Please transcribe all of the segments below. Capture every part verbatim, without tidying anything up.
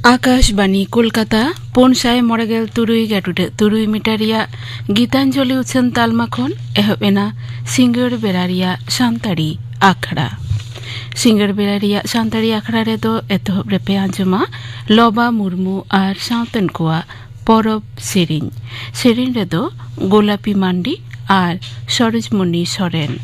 ᱟᱠᱟᱥᱵᱟᱱᱤ ᱠᱳᱞᱠᱟᱛᱟ, ᱯᱩᱱ ᱥᱟᱭ ᱢᱚᱬᱮ ᱜᱮᱞ ᱛᱩᱨᱩᱭ ᱜᱮᱰᱩᱰᱟᱹᱜ ᱛᱩᱨᱩᱭ ᱢᱤᱴᱟᱨ ᱨᱮᱭᱟᱜ ᱜᱤᱛᱟᱧᱡᱚᱞᱤ ᱩᱪᱷᱟᱹᱱ ᱛᱟᱞᱢᱟ ᱠᱷᱚᱱ ᱮᱦᱚᱵ ᱮᱱᱟ ᱥᱤᱸᱜᱟᱹᱲ ᱵᱮᱲᱟ ᱨᱮᱭᱟᱜ ᱥᱟᱱᱛᱟᱲᱤ ᱟᱠᱷᱲᱟ᱾ ᱥᱤᱸᱜᱟᱹᱲ ᱵᱮᱲᱟ ᱨᱮᱭᱟᱜ ᱥᱟᱱᱛᱟᱲᱤ ᱟᱠᱷᱲᱟ ᱨᱮᱫᱚ ᱮᱛᱚᱦᱚᱵ ᱨᱮᱯᱮ ᱟᱸᱡᱚᱢᱟ ᱞᱚᱵᱟ ᱢᱩᱨᱢᱩ ᱟᱨ ᱥᱟᱶᱛᱮᱱ ᱠᱚᱣᱟᱜ ᱯᱚᱨᱚᱵᱽ ᱥᱮᱨᱮᱧ᱾ ᱥᱮᱨᱮᱧ ᱨᱮᱫᱚ ᱜᱳᱞᱟᱯᱤ ᱢᱟᱱᱰᱤ ᱟᱨ ᱥᱚᱨᱳᱡᱽᱢᱚᱱᱤ ᱥᱚᱨᱮᱱ᱾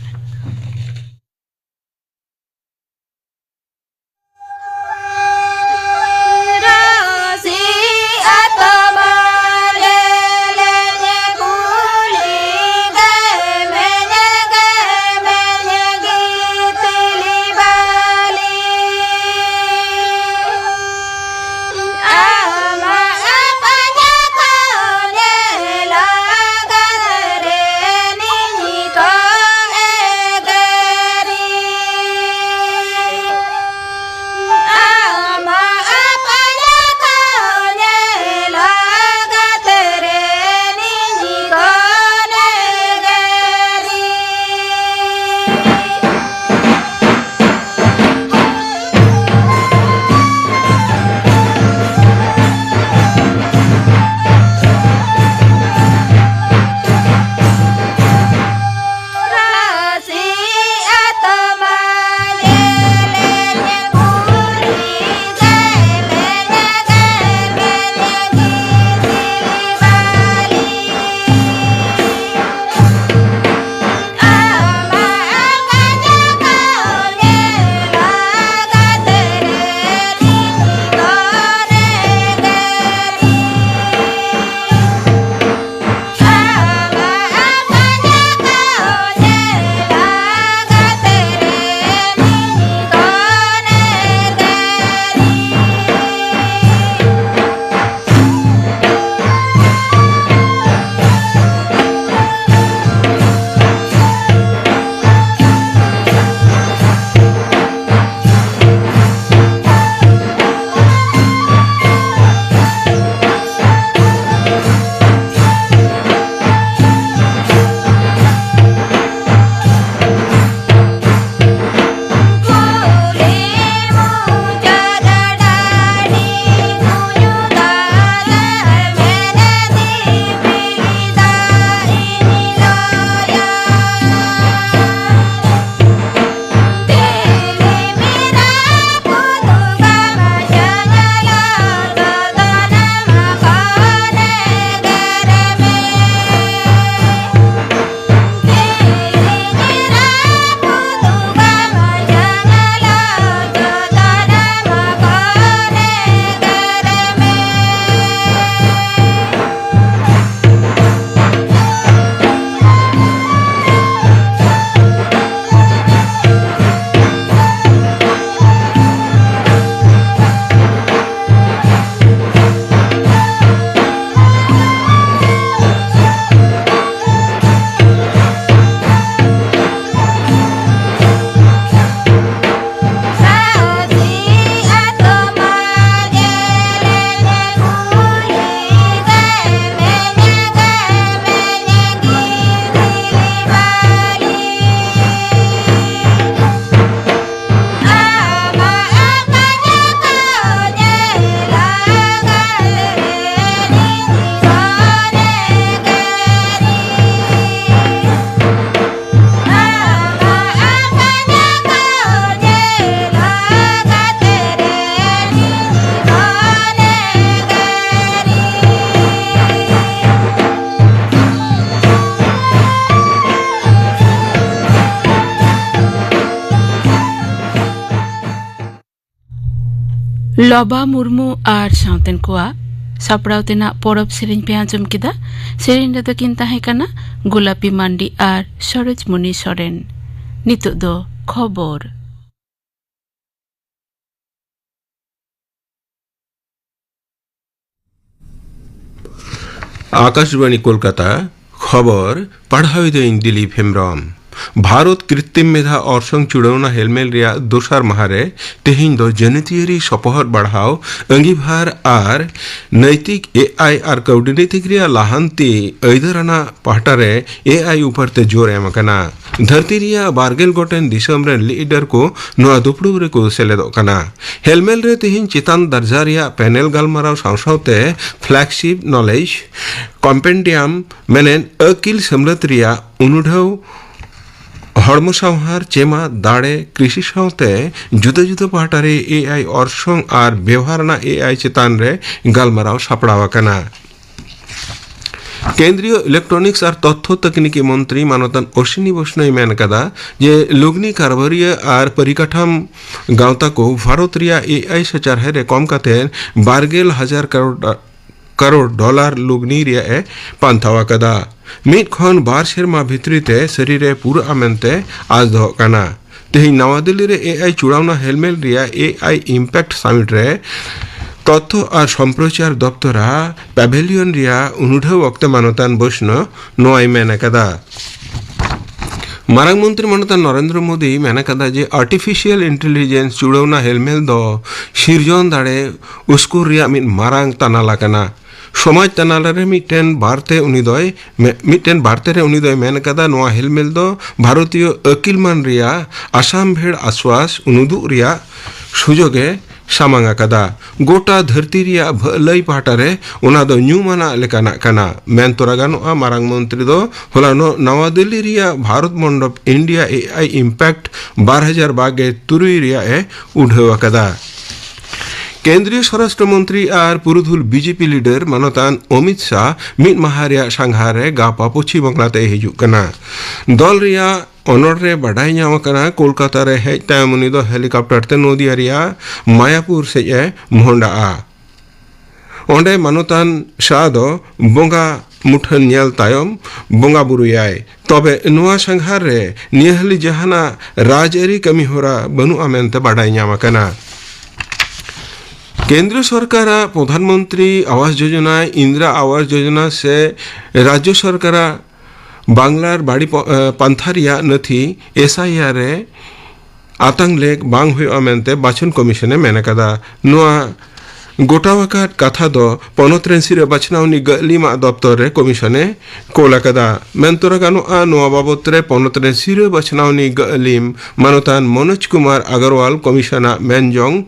ᱞᱚᱵᱟ ᱢᱩᱨᱢᱩ ᱟᱨ ᱥᱟᱶᱛᱮᱱ ᱠᱚᱣᱟᱜ ᱥᱟᱯᱲᱟᱣ ᱛᱮᱱᱟᱜ ᱯᱚᱨᱚᱵᱽ ᱥᱮᱨᱮᱧ ᱯᱮ ᱟᱸᱡᱚᱢ ᱠᱮᱫᱟ᱾ ᱥᱮᱨᱮᱧ ᱨᱮᱫᱚ ᱠᱤᱱ ᱛᱟᱦᱮᱸ ᱠᱟᱱᱟ ᱜᱳᱞᱟᱯᱤ ᱢᱟᱱᱰᱤ ᱟᱨ ᱥᱚᱨᱳᱡᱽᱢᱩᱱᱤ ᱥᱚᱨᱮᱱ᱾ ᱱᱤᱛᱚᱜ ᱫᱚ ᱠᱷᱚᱵᱚᱨ᱾ ᱟᱠᱟᱥᱵᱟᱬᱤ ᱠᱳᱞᱠᱟᱛᱟ, ᱠᱷᱚᱵᱚᱨ ᱯᱟᱲᱦᱟᱣᱤᱫᱟᱹᱧ ᱫᱤᱞᱤᱯ ᱦᱮᱢᱵᱽᱨᱚᱢ᱾ ᱵᱷᱟᱨᱚᱛ ᱠᱨᱤᱛᱛᱤᱢ ᱢᱮᱫᱷᱟ ᱚᱨᱥᱚᱝ ᱪᱩᱲᱟᱹᱣᱱᱟ ᱦᱮᱞᱢᱮᱞ ᱨᱮᱭᱟᱜ ᱫᱚᱥᱟᱨ ᱢᱟᱦᱟ ᱨᱮ ᱛᱮᱦᱮᱧ ᱫᱚ ᱡᱟᱹᱱᱤᱛᱤᱭᱟᱹᱨᱤ ᱥᱚᱯᱚᱦᱚᱫ ᱵᱟᱲᱦᱟᱣ, ᱟᱹᱜᱤᱵᱷᱟᱨ ᱟᱨ ᱱᱳᱭᱛᱤᱠ ᱮ ᱟᱭ ᱟᱨ ᱠᱟᱹᱣᱰᱤᱱᱤᱛᱤᱠ ᱨᱮᱭᱟᱜ ᱞᱟᱦᱟᱱᱛᱤ ᱟᱹᱭᱫᱟᱹᱨ ᱟᱱᱟᱜ ᱯᱟᱦᱴᱟ ᱨᱮ ᱮ ᱟᱭ ᱩᱯᱟᱹᱨ ᱛᱮ ᱡᱳᱨ ᱮᱢ ᱟᱠᱟᱱᱟ᱾ ᱫᱷᱟᱹᱨᱛᱤ ᱨᱮᱭᱟᱜ ᱵᱟᱨ ᱜᱮᱞ ᱜᱚᱴᱮᱱ ᱫᱤᱥᱚᱢ ᱨᱮᱱ ᱞᱤᱰᱟᱨ ᱠᱚ ᱱᱚᱣᱟ ᱫᱩᱯᱲᱩᱵ ᱨᱮᱠᱚ ᱥᱮᱞᱮᱫᱚᱜ ᱠᱟᱱᱟ᱾ ᱦᱮᱞᱢᱮᱞ ᱨᱮ ᱛᱮᱦᱮᱧ ᱪᱮᱛᱟᱱ ᱫᱟᱨᱡᱟ ᱨᱮᱭᱟᱜ ᱯᱮᱱᱮᱞ ᱜᱟᱞᱢᱟᱨᱟᱣ ᱥᱟᱶ ᱥᱟᱶᱛᱮ ᱯᱷᱞᱮᱜᱥᱤᱯ ᱱᱚᱞᱮᱡᱽ ᱠᱚᱢᱯᱮᱱᱰᱤᱭᱟᱢ, ᱢᱮᱱᱮᱫ ᱟᱹᱠᱤᱞ ᱥᱟᱹᱢᱞᱟᱹᱛ ᱨᱮᱭᱟᱜ ᱩᱱᱩᱰᱷᱟᱹᱣ, ᱦᱚᱲᱢᱚ ᱥᱟᱶᱦᱟᱨ, ᱪᱮᱢᱟ, ᱫᱟᱲᱮ, ᱠᱨᱤᱥᱤ ᱥᱟᱶᱛᱮ ᱡᱩᱫᱟᱹ ᱡᱩᱫᱟᱹ ᱯᱟᱦᱴᱟ ᱨᱮ ᱮ ᱟᱭ ᱚᱨᱥᱚᱝ ᱟᱨ ᱵᱮᱣᱦᱟᱨ ᱟᱱᱟᱜ ᱮ ᱟᱭ ᱪᱮᱛᱟᱱ ᱨᱮ ᱜᱟᱞᱢᱟᱨᱟᱣ ᱥᱟᱯᱲᱟᱣ ᱟᱠᱟᱱᱟ᱾ ᱠᱮᱱᱫᱨᱤᱭᱚ ᱤᱞᱮᱠᱴᱨᱚᱱᱤᱠᱥ ᱟᱨ ᱛᱚᱛᱛᱷᱚ ᱛᱟᱠᱱᱤᱠᱤ ᱢᱚᱱᱛᱨᱤ ᱢᱟᱱᱚᱛᱟᱱ ᱚᱥᱤᱱᱤ ᱵᱳᱥᱱᱚᱭ ᱢᱮᱱ ᱟᱠᱟᱫᱟ ᱡᱮ ᱞᱩᱜᱽᱱᱤ ᱠᱟᱨᱵᱟᱨᱤᱭᱟᱹ ᱟᱨ ᱯᱚᱨᱤᱠᱟᱴᱷᱟᱢ ᱜᱟᱶᱛᱟ ᱠᱚ ᱵᱷᱟᱨᱚᱛ ᱨᱮᱭᱟᱜ ᱮ ᱟᱭ ᱥᱮᱪᱟᱨᱦᱮᱫ ᱨᱮ ᱠᱚᱢ ᱠᱟᱛᱮ ᱵᱟᱨ ᱜᱮᱞ ᱦᱟᱡᱟᱨ ᱠᱟᱨᱳᱲ ᱠᱟᱨᱳᱲ ᱰᱚᱞᱟᱨ ᱞᱩᱜᱽᱱᱤ ᱨᱮᱭᱟᱜ ᱮ ᱯᱟᱱᱛᱷᱟᱣ ᱟᱠᱟᱫᱟ᱾ ᱢᱤᱫ ᱠᱷᱚᱱ ᱵᱟᱨ ᱥᱮᱨᱢᱟ ᱵᱷᱤᱛᱨᱤ ᱛᱮ ᱥᱟᱹᱨᱤ ᱨᱮ ᱯᱩᱨᱟᱹᱜᱼᱟ ᱢᱮᱱᱛᱮ ᱟᱸᱥ ᱫᱚᱦᱚᱜ ᱠᱟᱱᱟ᱾ ᱛᱮᱦᱮᱧ ᱱᱟᱣᱟ ᱫᱤᱞᱞᱤ ᱨᱮ ᱮ ᱟᱭ ᱪᱩᱲᱟᱣᱱᱟ ᱦᱮᱞᱢᱮᱞ ᱨᱮᱭᱟᱜ ᱮ ᱟᱭ ᱤᱢᱯᱮᱠᱴ ᱥᱟᱢᱤᱴ ᱨᱮ ᱛᱚᱛᱛᱷᱚ ᱟᱨ ᱥᱚᱢᱯᱨᱚᱪᱟᱨ ᱫᱚᱯᱛᱚᱨᱟᱜ ᱯᱮᱵᱷᱮᱞᱤᱭᱚᱱ ᱨᱮᱭᱟᱜ ᱩᱱᱩᱰᱷᱟᱹᱣ ᱚᱠᱛᱮ ᱢᱟᱱᱚᱛᱟᱱ ᱵᱳᱥᱱᱚ ᱱᱚᱣᱟᱭ ᱢᱮᱱ ᱟᱠᱟᱫᱟ᱾ ᱢᱟᱨᱟᱝ ᱢᱚᱱᱛᱨᱤ ᱢᱟᱱᱚᱛᱟᱱ ᱱᱚᱨᱮᱱᱫᱨᱚ ᱢᱳᱫᱤ ᱢᱮᱱ ᱟᱠᱟᱫᱟ ᱡᱮ ᱟᱨᱴᱤᱯᱷᱤᱥᱤᱭᱟᱞ ᱤᱱᱴᱮᱞᱤᱡᱮᱱᱥ ᱪᱩᱲᱟᱹᱣᱱᱟ ᱦᱮᱞᱢᱮᱞ ᱫᱚ ᱥᱤᱨᱡᱚᱱ ᱫᱟᱲᱮ ᱩᱥᱠᱩᱨ ᱨᱮᱭᱟᱜ ᱢᱤᱫ ᱢᱟᱨᱟᱝ ᱛᱟᱱᱟᱞᱟ ᱠᱟᱱᱟ᱾ ᱥᱚᱢᱟᱡᱽ ᱛᱟᱱᱟᱞᱟ ᱨᱮ ᱢᱤᱫᱴᱮᱱ ᱵᱟᱨᱛᱮ ᱩᱱᱤ ᱫᱚᱭ ᱢᱮ-, ᱢᱤᱫᱴᱮᱱ ᱵᱟᱨᱛᱮ ᱨᱮ ᱩᱱᱤ ᱫᱚᱭ ᱢᱮᱱ ᱟᱠᱟᱫᱟ, ᱱᱚᱣᱟ ᱦᱮᱞᱢᱮᱞ ᱫᱚ ᱵᱷᱟᱨᱚᱛᱤᱭᱚ ᱟᱹᱠᱤᱞᱢᱟᱱ ᱨᱮᱭᱟᱜ ᱟᱥᱟᱢᱵᱷᱮᱲ ᱟᱥᱣᱟᱥ ᱩᱱᱩᱫᱩᱜ ᱨᱮᱭᱟᱜ ᱥᱩᱡᱳᱜᱽ ᱮ ᱥᱟᱢᱟᱝ ᱟᱠᱟᱫᱟ᱾ ᱜᱚᱴᱟ ᱫᱷᱟᱹᱨᱛᱤ ᱨᱮᱭᱟᱜ ᱵᱷᱟᱹᱞᱟᱹᱭ ᱯᱟᱦᱴᱟ ᱨᱮ ᱚᱱᱟ ᱫᱚ ᱧᱩᱢᱟᱱᱟᱜ ᱞᱮᱠᱟᱱᱟᱜ ᱠᱟᱱᱟ᱾ ᱢᱮᱱ ᱛᱚᱨᱟ ᱜᱟᱱᱚᱜᱼᱟ, ᱢᱟᱨᱟᱝ ᱢᱚᱱᱛᱨᱤ ᱫᱚ ᱦᱚᱞᱟᱱᱚᱜ ᱱᱟᱣᱟ ᱫᱤᱞᱞᱤ ᱨᱮᱭᱟᱜ ᱵᱷᱟᱨᱚᱛ ᱢᱚᱱᱰᱚᱯ ᱤᱱᱰᱤᱭᱟ ᱮ ᱟᱭ ᱤᱢᱯᱮᱠᱴ ᱵᱟᱨ ᱦᱟᱡᱟᱨ ᱵᱟᱜᱮ ᱛᱩᱨᱩᱭ ᱨᱮᱭᱟᱜ ᱮ ᱩᱰᱷᱟᱹᱣ ᱟᱠᱟᱫᱟ᱾ ᱠᱮᱱᱫᱨᱤᱭᱚ ᱥᱚᱨᱟᱥᱴᱨᱚ ᱢᱚᱱᱛᱨᱤ ᱟᱨ ᱯᱩᱨᱩᱫᱷᱩᱞ ᱵᱤᱡᱮᱯᱤ ᱞᱤᱰᱟᱨ ᱢᱟᱱᱚᱛᱟᱱ ᱚᱢᱤᱛ ᱥᱟᱦ ᱢᱤᱫ ᱢᱟᱦᱟ ᱨᱮᱭᱟᱜ ᱥᱟᱸᱜᱷᱟᱨ ᱨᱮ ᱜᱟᱯᱟ ᱯᱚᱪᱷᱤᱢ ᱵᱟᱝᱞᱟ ᱛᱮᱭ ᱦᱤᱡᱩᱜ ᱠᱟᱱᱟ᱾ ᱫᱚᱞ ᱨᱮᱭᱟᱜ ᱚᱱᱚᱲ ᱨᱮ ᱵᱟᱰᱟᱭ ᱧᱟᱢ ᱟᱠᱟᱱᱟ, ᱠᱳᱞᱠᱟᱛᱟ ᱨᱮ ᱦᱮᱡ ᱛᱟᱭᱚᱢ ᱩᱱᱤ ᱫᱚ ᱦᱮᱞᱤᱠᱟᱯᱴᱟᱨ ᱛᱮ ᱱᱚᱫᱤᱭᱟ ᱨᱮᱭᱟᱜ ᱢᱟᱭᱟᱯᱩᱨ ᱥᱮᱡ ᱮ ᱢᱚᱦᱰᱟᱜᱼᱟ᱾ ᱚᱸᱰᱮ ᱢᱟᱱᱚᱛᱟᱱ ᱥᱟᱦ ᱫᱚ ᱵᱚᱸᱜᱟ ᱢᱩᱴᱷᱟᱹᱱ ᱧᱮᱞ ᱛᱟᱭᱚᱢ ᱵᱚᱸᱜᱟ ᱵᱩᱨᱩᱭᱟᱭ᱾ ᱛᱚᱵᱮ ᱱᱚᱣᱟ ᱥᱟᱸᱜᱷᱟᱨ ᱨᱮ ᱱᱤᱭᱟᱹ ᱦᱟᱹᱞᱤ ᱡᱟᱦᱟᱱᱟᱜ ᱨᱟᱡᱽᱟᱹᱨᱤ ᱠᱟᱹᱢᱤ ᱦᱚᱨᱟ ᱵᱟᱹᱱᱩᱜᱼᱟ ᱢᱮᱱᱛᱮ ᱵᱟᱰᱟᱭ ᱧᱟᱢ ᱟᱠᱟᱱᱟ᱾ ᱠᱮᱱᱫᱨᱚ ᱥᱚᱨᱠᱟᱨᱟᱜ ᱯᱨᱚᱫᱷᱟᱱ ᱢᱚᱱᱛᱨᱤ ᱟᱣᱟᱥ ᱡᱳᱡᱚᱱᱟ, ᱤᱱᱫᱨᱟ ᱟᱣᱟᱥ ᱡᱳᱡᱚᱱᱟ ᱥᱮ ᱨᱟᱡᱽᱡᱚ ᱥᱚᱨᱠᱟᱨᱟᱜ ᱵᱟᱝᱞᱟᱨ ᱵᱟᱲᱤ ᱯᱚ-, ᱮ, ᱯᱟᱱᱛᱷᱟ ᱨᱮᱭᱟᱜ ᱱᱟᱹᱛᱷᱤ ᱮᱥ ᱟᱭ ᱟᱨ ᱨᱮ ᱟᱛᱟᱝ ᱞᱮᱠ ᱵᱟᱝ ᱦᱩᱭᱩᱜᱼᱟ ᱢᱮᱱᱛᱮ ᱵᱟᱪᱷᱚᱱ ᱠᱚᱢᱤᱥᱚᱱ ᱮ ᱢᱮᱱ ᱟᱠᱟᱫᱟ᱾ ᱱᱚᱣᱟ ᱜᱚᱴᱟᱣ ᱟᱠᱟᱫ ᱠᱟᱛᱷᱟ ᱫᱚ ᱯᱚᱱᱚᱛ ᱨᱮᱱ ᱥᱤᱨᱟᱹ ᱵᱟᱪᱷᱱᱟᱣᱱᱤ ᱜᱟᱹᱞᱤᱢᱟᱜ ᱫᱚᱯᱛᱚᱨ ᱨᱮ ᱠᱚᱢᱤᱥᱚᱱ ᱮ ᱠᱳᱞ ᱟᱠᱟᱫᱟ᱾ ᱢᱮᱱ ᱛᱚᱨᱟ ᱜᱟᱱᱚᱜᱼᱟ, ᱱᱚᱣᱟ ᱵᱟᱵᱚᱛ ᱨᱮ ᱯᱚᱱᱚᱛ ᱨᱮᱱ ᱥᱤᱨᱟᱹ ᱵᱟᱪᱷᱱᱟᱣᱱᱤ ᱜᱟᱹᱞᱤᱢ ᱢᱟᱱᱚᱛᱟᱱ ᱢᱚᱱᱳᱡᱽ ᱠᱩᱢᱟᱨ ᱟᱜᱟᱨᱣᱟᱞ ᱠᱚᱢᱤᱥᱚᱱᱟᱜ ᱢᱮᱱ ᱡᱚᱝ,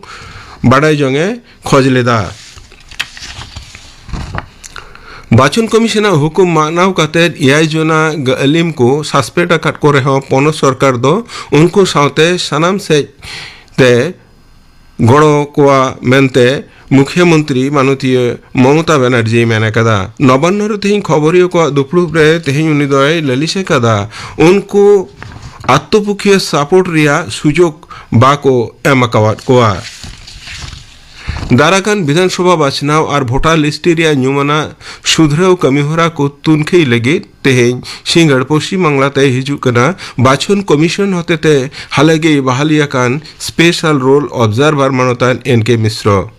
ᱵᱟᱰᱟᱭ ᱡᱚᱝ ᱮ ᱠᱷᱚᱡᱽ ᱞᱮᱫᱟ᱾ ᱵᱟᱪᱷᱚᱱ ᱠᱚᱢᱤᱥᱚᱱᱟᱜ ᱦᱩᱠᱩᱢ ᱢᱟᱱᱟᱣ ᱠᱟᱛᱮ ᱮᱭᱟᱭ ᱡᱚᱱᱟ ᱜᱟᱹᱞᱤᱢ ᱠᱚ ᱥᱟᱥᱯᱮᱱᱰ ᱟᱠᱟᱫ ᱠᱚ ᱨᱮᱦᱚᱸ ᱯᱚᱱᱚᱛ ᱥᱚᱨᱠᱟᱨ ᱫᱚ ᱩᱱᱠᱩ ᱥᱟᱶᱛᱮ ᱥᱟᱱᱟᱢ ᱥᱮᱫ ᱛᱮ ᱜᱚᱲᱚ ᱠᱚᱣᱟ ᱢᱮᱱᱛᱮ ᱢᱩᱠᱷᱭᱟᱹ ᱢᱚᱱᱛᱨᱤ ᱢᱟᱱᱚᱛᱤᱭᱟᱹ ᱢᱚᱢᱚᱛᱟ ᱵᱟᱱᱟᱨᱡᱤ ᱢᱮᱱ ᱟᱠᱟᱫᱟ᱾ ᱱᱚᱵᱟᱱᱱᱚ ᱨᱮ ᱛᱮᱦᱮᱧ ᱠᱷᱚᱵᱚᱨᱤᱭᱟᱹ ᱠᱚᱣᱟᱜ ᱫᱩᱯᱲᱩᱵ ᱨᱮ ᱛᱮᱦᱮᱧ ᱩᱱᱤ ᱫᱚᱭ ᱞᱟᱹᱞᱤᱥ ᱟᱠᱟᱫᱟ, ᱩᱱᱠᱩ ᱟᱛᱛᱚᱯᱩᱠᱷᱤᱭᱟᱹ ᱥᱟᱯᱳᱨᱴ ᱨᱮᱭᱟᱜ ᱥᱩᱡᱳᱜᱽ ᱵᱟᱠᱚ ᱮᱢ ᱟᱠᱟᱣᱟᱫ ᱠᱚᱣᱟ᱾ ᱫᱟᱨᱟᱠᱟᱱ ᱵᱤᱫᱷᱟᱱ ᱥᱚᱵᱷᱟ ᱵᱟᱪᱷᱱᱟᱣ ᱟᱨ ᱵᱷᱳᱴᱟᱨ ᱞᱤᱥᱴ ᱨᱮᱭᱟᱜ ᱧᱩᱢᱟᱱᱟᱜ ᱥᱩᱫᱷᱨᱟᱹᱣ ᱠᱟᱹᱢᱤᱦᱚᱨᱟ ᱠᱚ ᱛᱩᱱᱠᱷᱤ ᱞᱟᱹᱜᱤᱫ ᱛᱮᱦᱮᱧ ᱥᱤᱸᱜᱟᱹᱲ ᱯᱚᱥᱪᱤᱢ ᱵᱟᱝᱞᱟ ᱛᱮ ᱦᱤᱡᱩᱜ ᱠᱟᱱᱟ ᱵᱟᱪᱷᱚᱱ ᱠᱚᱢᱤᱥᱚᱱ ᱦᱚᱛᱮᱛᱮ ᱦᱟᱞᱮᱜᱮ ᱵᱟᱦᱟᱞᱤ ᱟᱠᱟᱱ ᱥᱯᱮᱥᱟᱞ ᱨᱳᱞ ᱚᱵᱡᱟᱨᱵᱷᱟᱨ ᱢᱟᱱᱚᱛᱟᱱ ᱮᱱ ᱠᱮ ᱢᱤᱥᱨᱚ᱾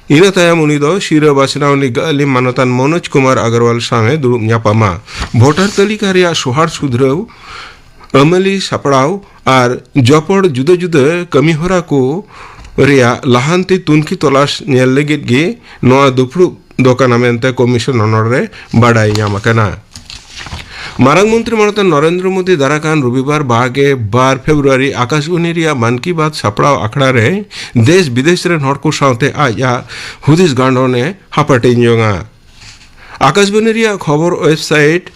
ᱤᱱᱟᱹ ᱛᱟᱭᱚᱢ ᱩᱱᱤ ᱫᱚ ᱥᱤᱨᱟᱹ ᱵᱟᱪᱷᱱᱟᱣ ᱨᱤᱱᱤᱡ ᱜᱟᱹᱞᱤᱢ ᱢᱟᱱᱚᱛᱟᱱ ᱢᱚᱱᱳᱡᱽ ᱠᱩᱢᱟᱨ ᱟᱜᱟᱨᱣᱟᱞ ᱥᱟᱶ ᱮ ᱫᱩᱲᱩᱵ ᱧᱟᱯᱟᱢᱟ᱾ ᱵᱷᱳᱴᱟᱨ ᱛᱟᱹᱞᱤᱠᱟ ᱨᱮᱭᱟᱜ ᱥᱚᱦᱟᱨ ᱥᱩᱫᱷᱨᱟᱹᱣ, ᱟᱹᱢᱟᱹᱞᱤ ᱥᱟᱯᱲᱟᱣ ᱟᱨ ᱡᱚᱯᱚᱲ ᱡᱩᱫᱟᱹ ᱡᱩᱫᱟᱹ ᱠᱟᱹᱢᱤᱦᱚᱨᱟ ᱠᱚ ᱨᱮᱭᱟᱜ ᱞᱟᱦᱟᱱᱛᱤ ᱛᱩᱱᱠᱷᱤ ᱛᱚᱞᱟᱥ ᱧᱮᱞ ᱞᱟᱹᱜᱤᱫ ᱜᱮ ᱱᱚᱣᱟ ᱫᱩᱯᱲᱩᱵ ᱫᱚ ᱠᱟᱱᱟ ᱢᱮᱱᱛᱮ ᱠᱚᱢᱤᱥᱚᱱ ᱚᱱᱚᱲ ᱨᱮ ᱵᱟᱰᱟᱭ ᱧᱟᱢ ᱟᱠᱟᱱᱟ᱾ ᱢᱟᱨᱟᱝ ᱢᱚᱱᱛᱨᱤ ᱢᱟᱱᱚᱛᱟᱱ ᱱᱚᱨᱮᱱᱫᱨᱚ ᱢᱳᱫᱤ ᱫᱟᱨᱟᱠᱟᱱ ᱨᱚᱵᱤᱵᱟᱨ ᱵᱟᱜᱮ ᱵᱟᱨ ᱯᱷᱮᱵᱨᱩᱣᱟᱨᱤ ᱟᱠᱟᱥᱵᱟᱱᱤ ᱨᱮᱭᱟᱜ ᱢᱟᱱ ᱠᱤ ᱵᱟᱛ ᱥᱟᱯᱲᱟᱣ ᱟᱠᱷᱲᱟ ᱨᱮ ᱫᱮᱥ ᱵᱤᱫᱮᱥ ᱨᱮᱱ ᱦᱚᱲ ᱠᱚ ᱥᱟᱶᱛᱮ ᱟᱡᱟᱜ ᱦᱩᱫᱤᱥ ᱜᱟᱱᱰᱚᱱ ᱮ ᱦᱟᱯᱟᱴᱤᱧ ᱡᱚᱝᱟ᱾ ᱟᱠᱟᱥᱵᱟᱱᱤ ᱨᱮᱭᱟᱜ ᱠᱷᱚᱵᱚᱨ ᱳᱭᱮᱵᱥᱟᱭᱤᱴ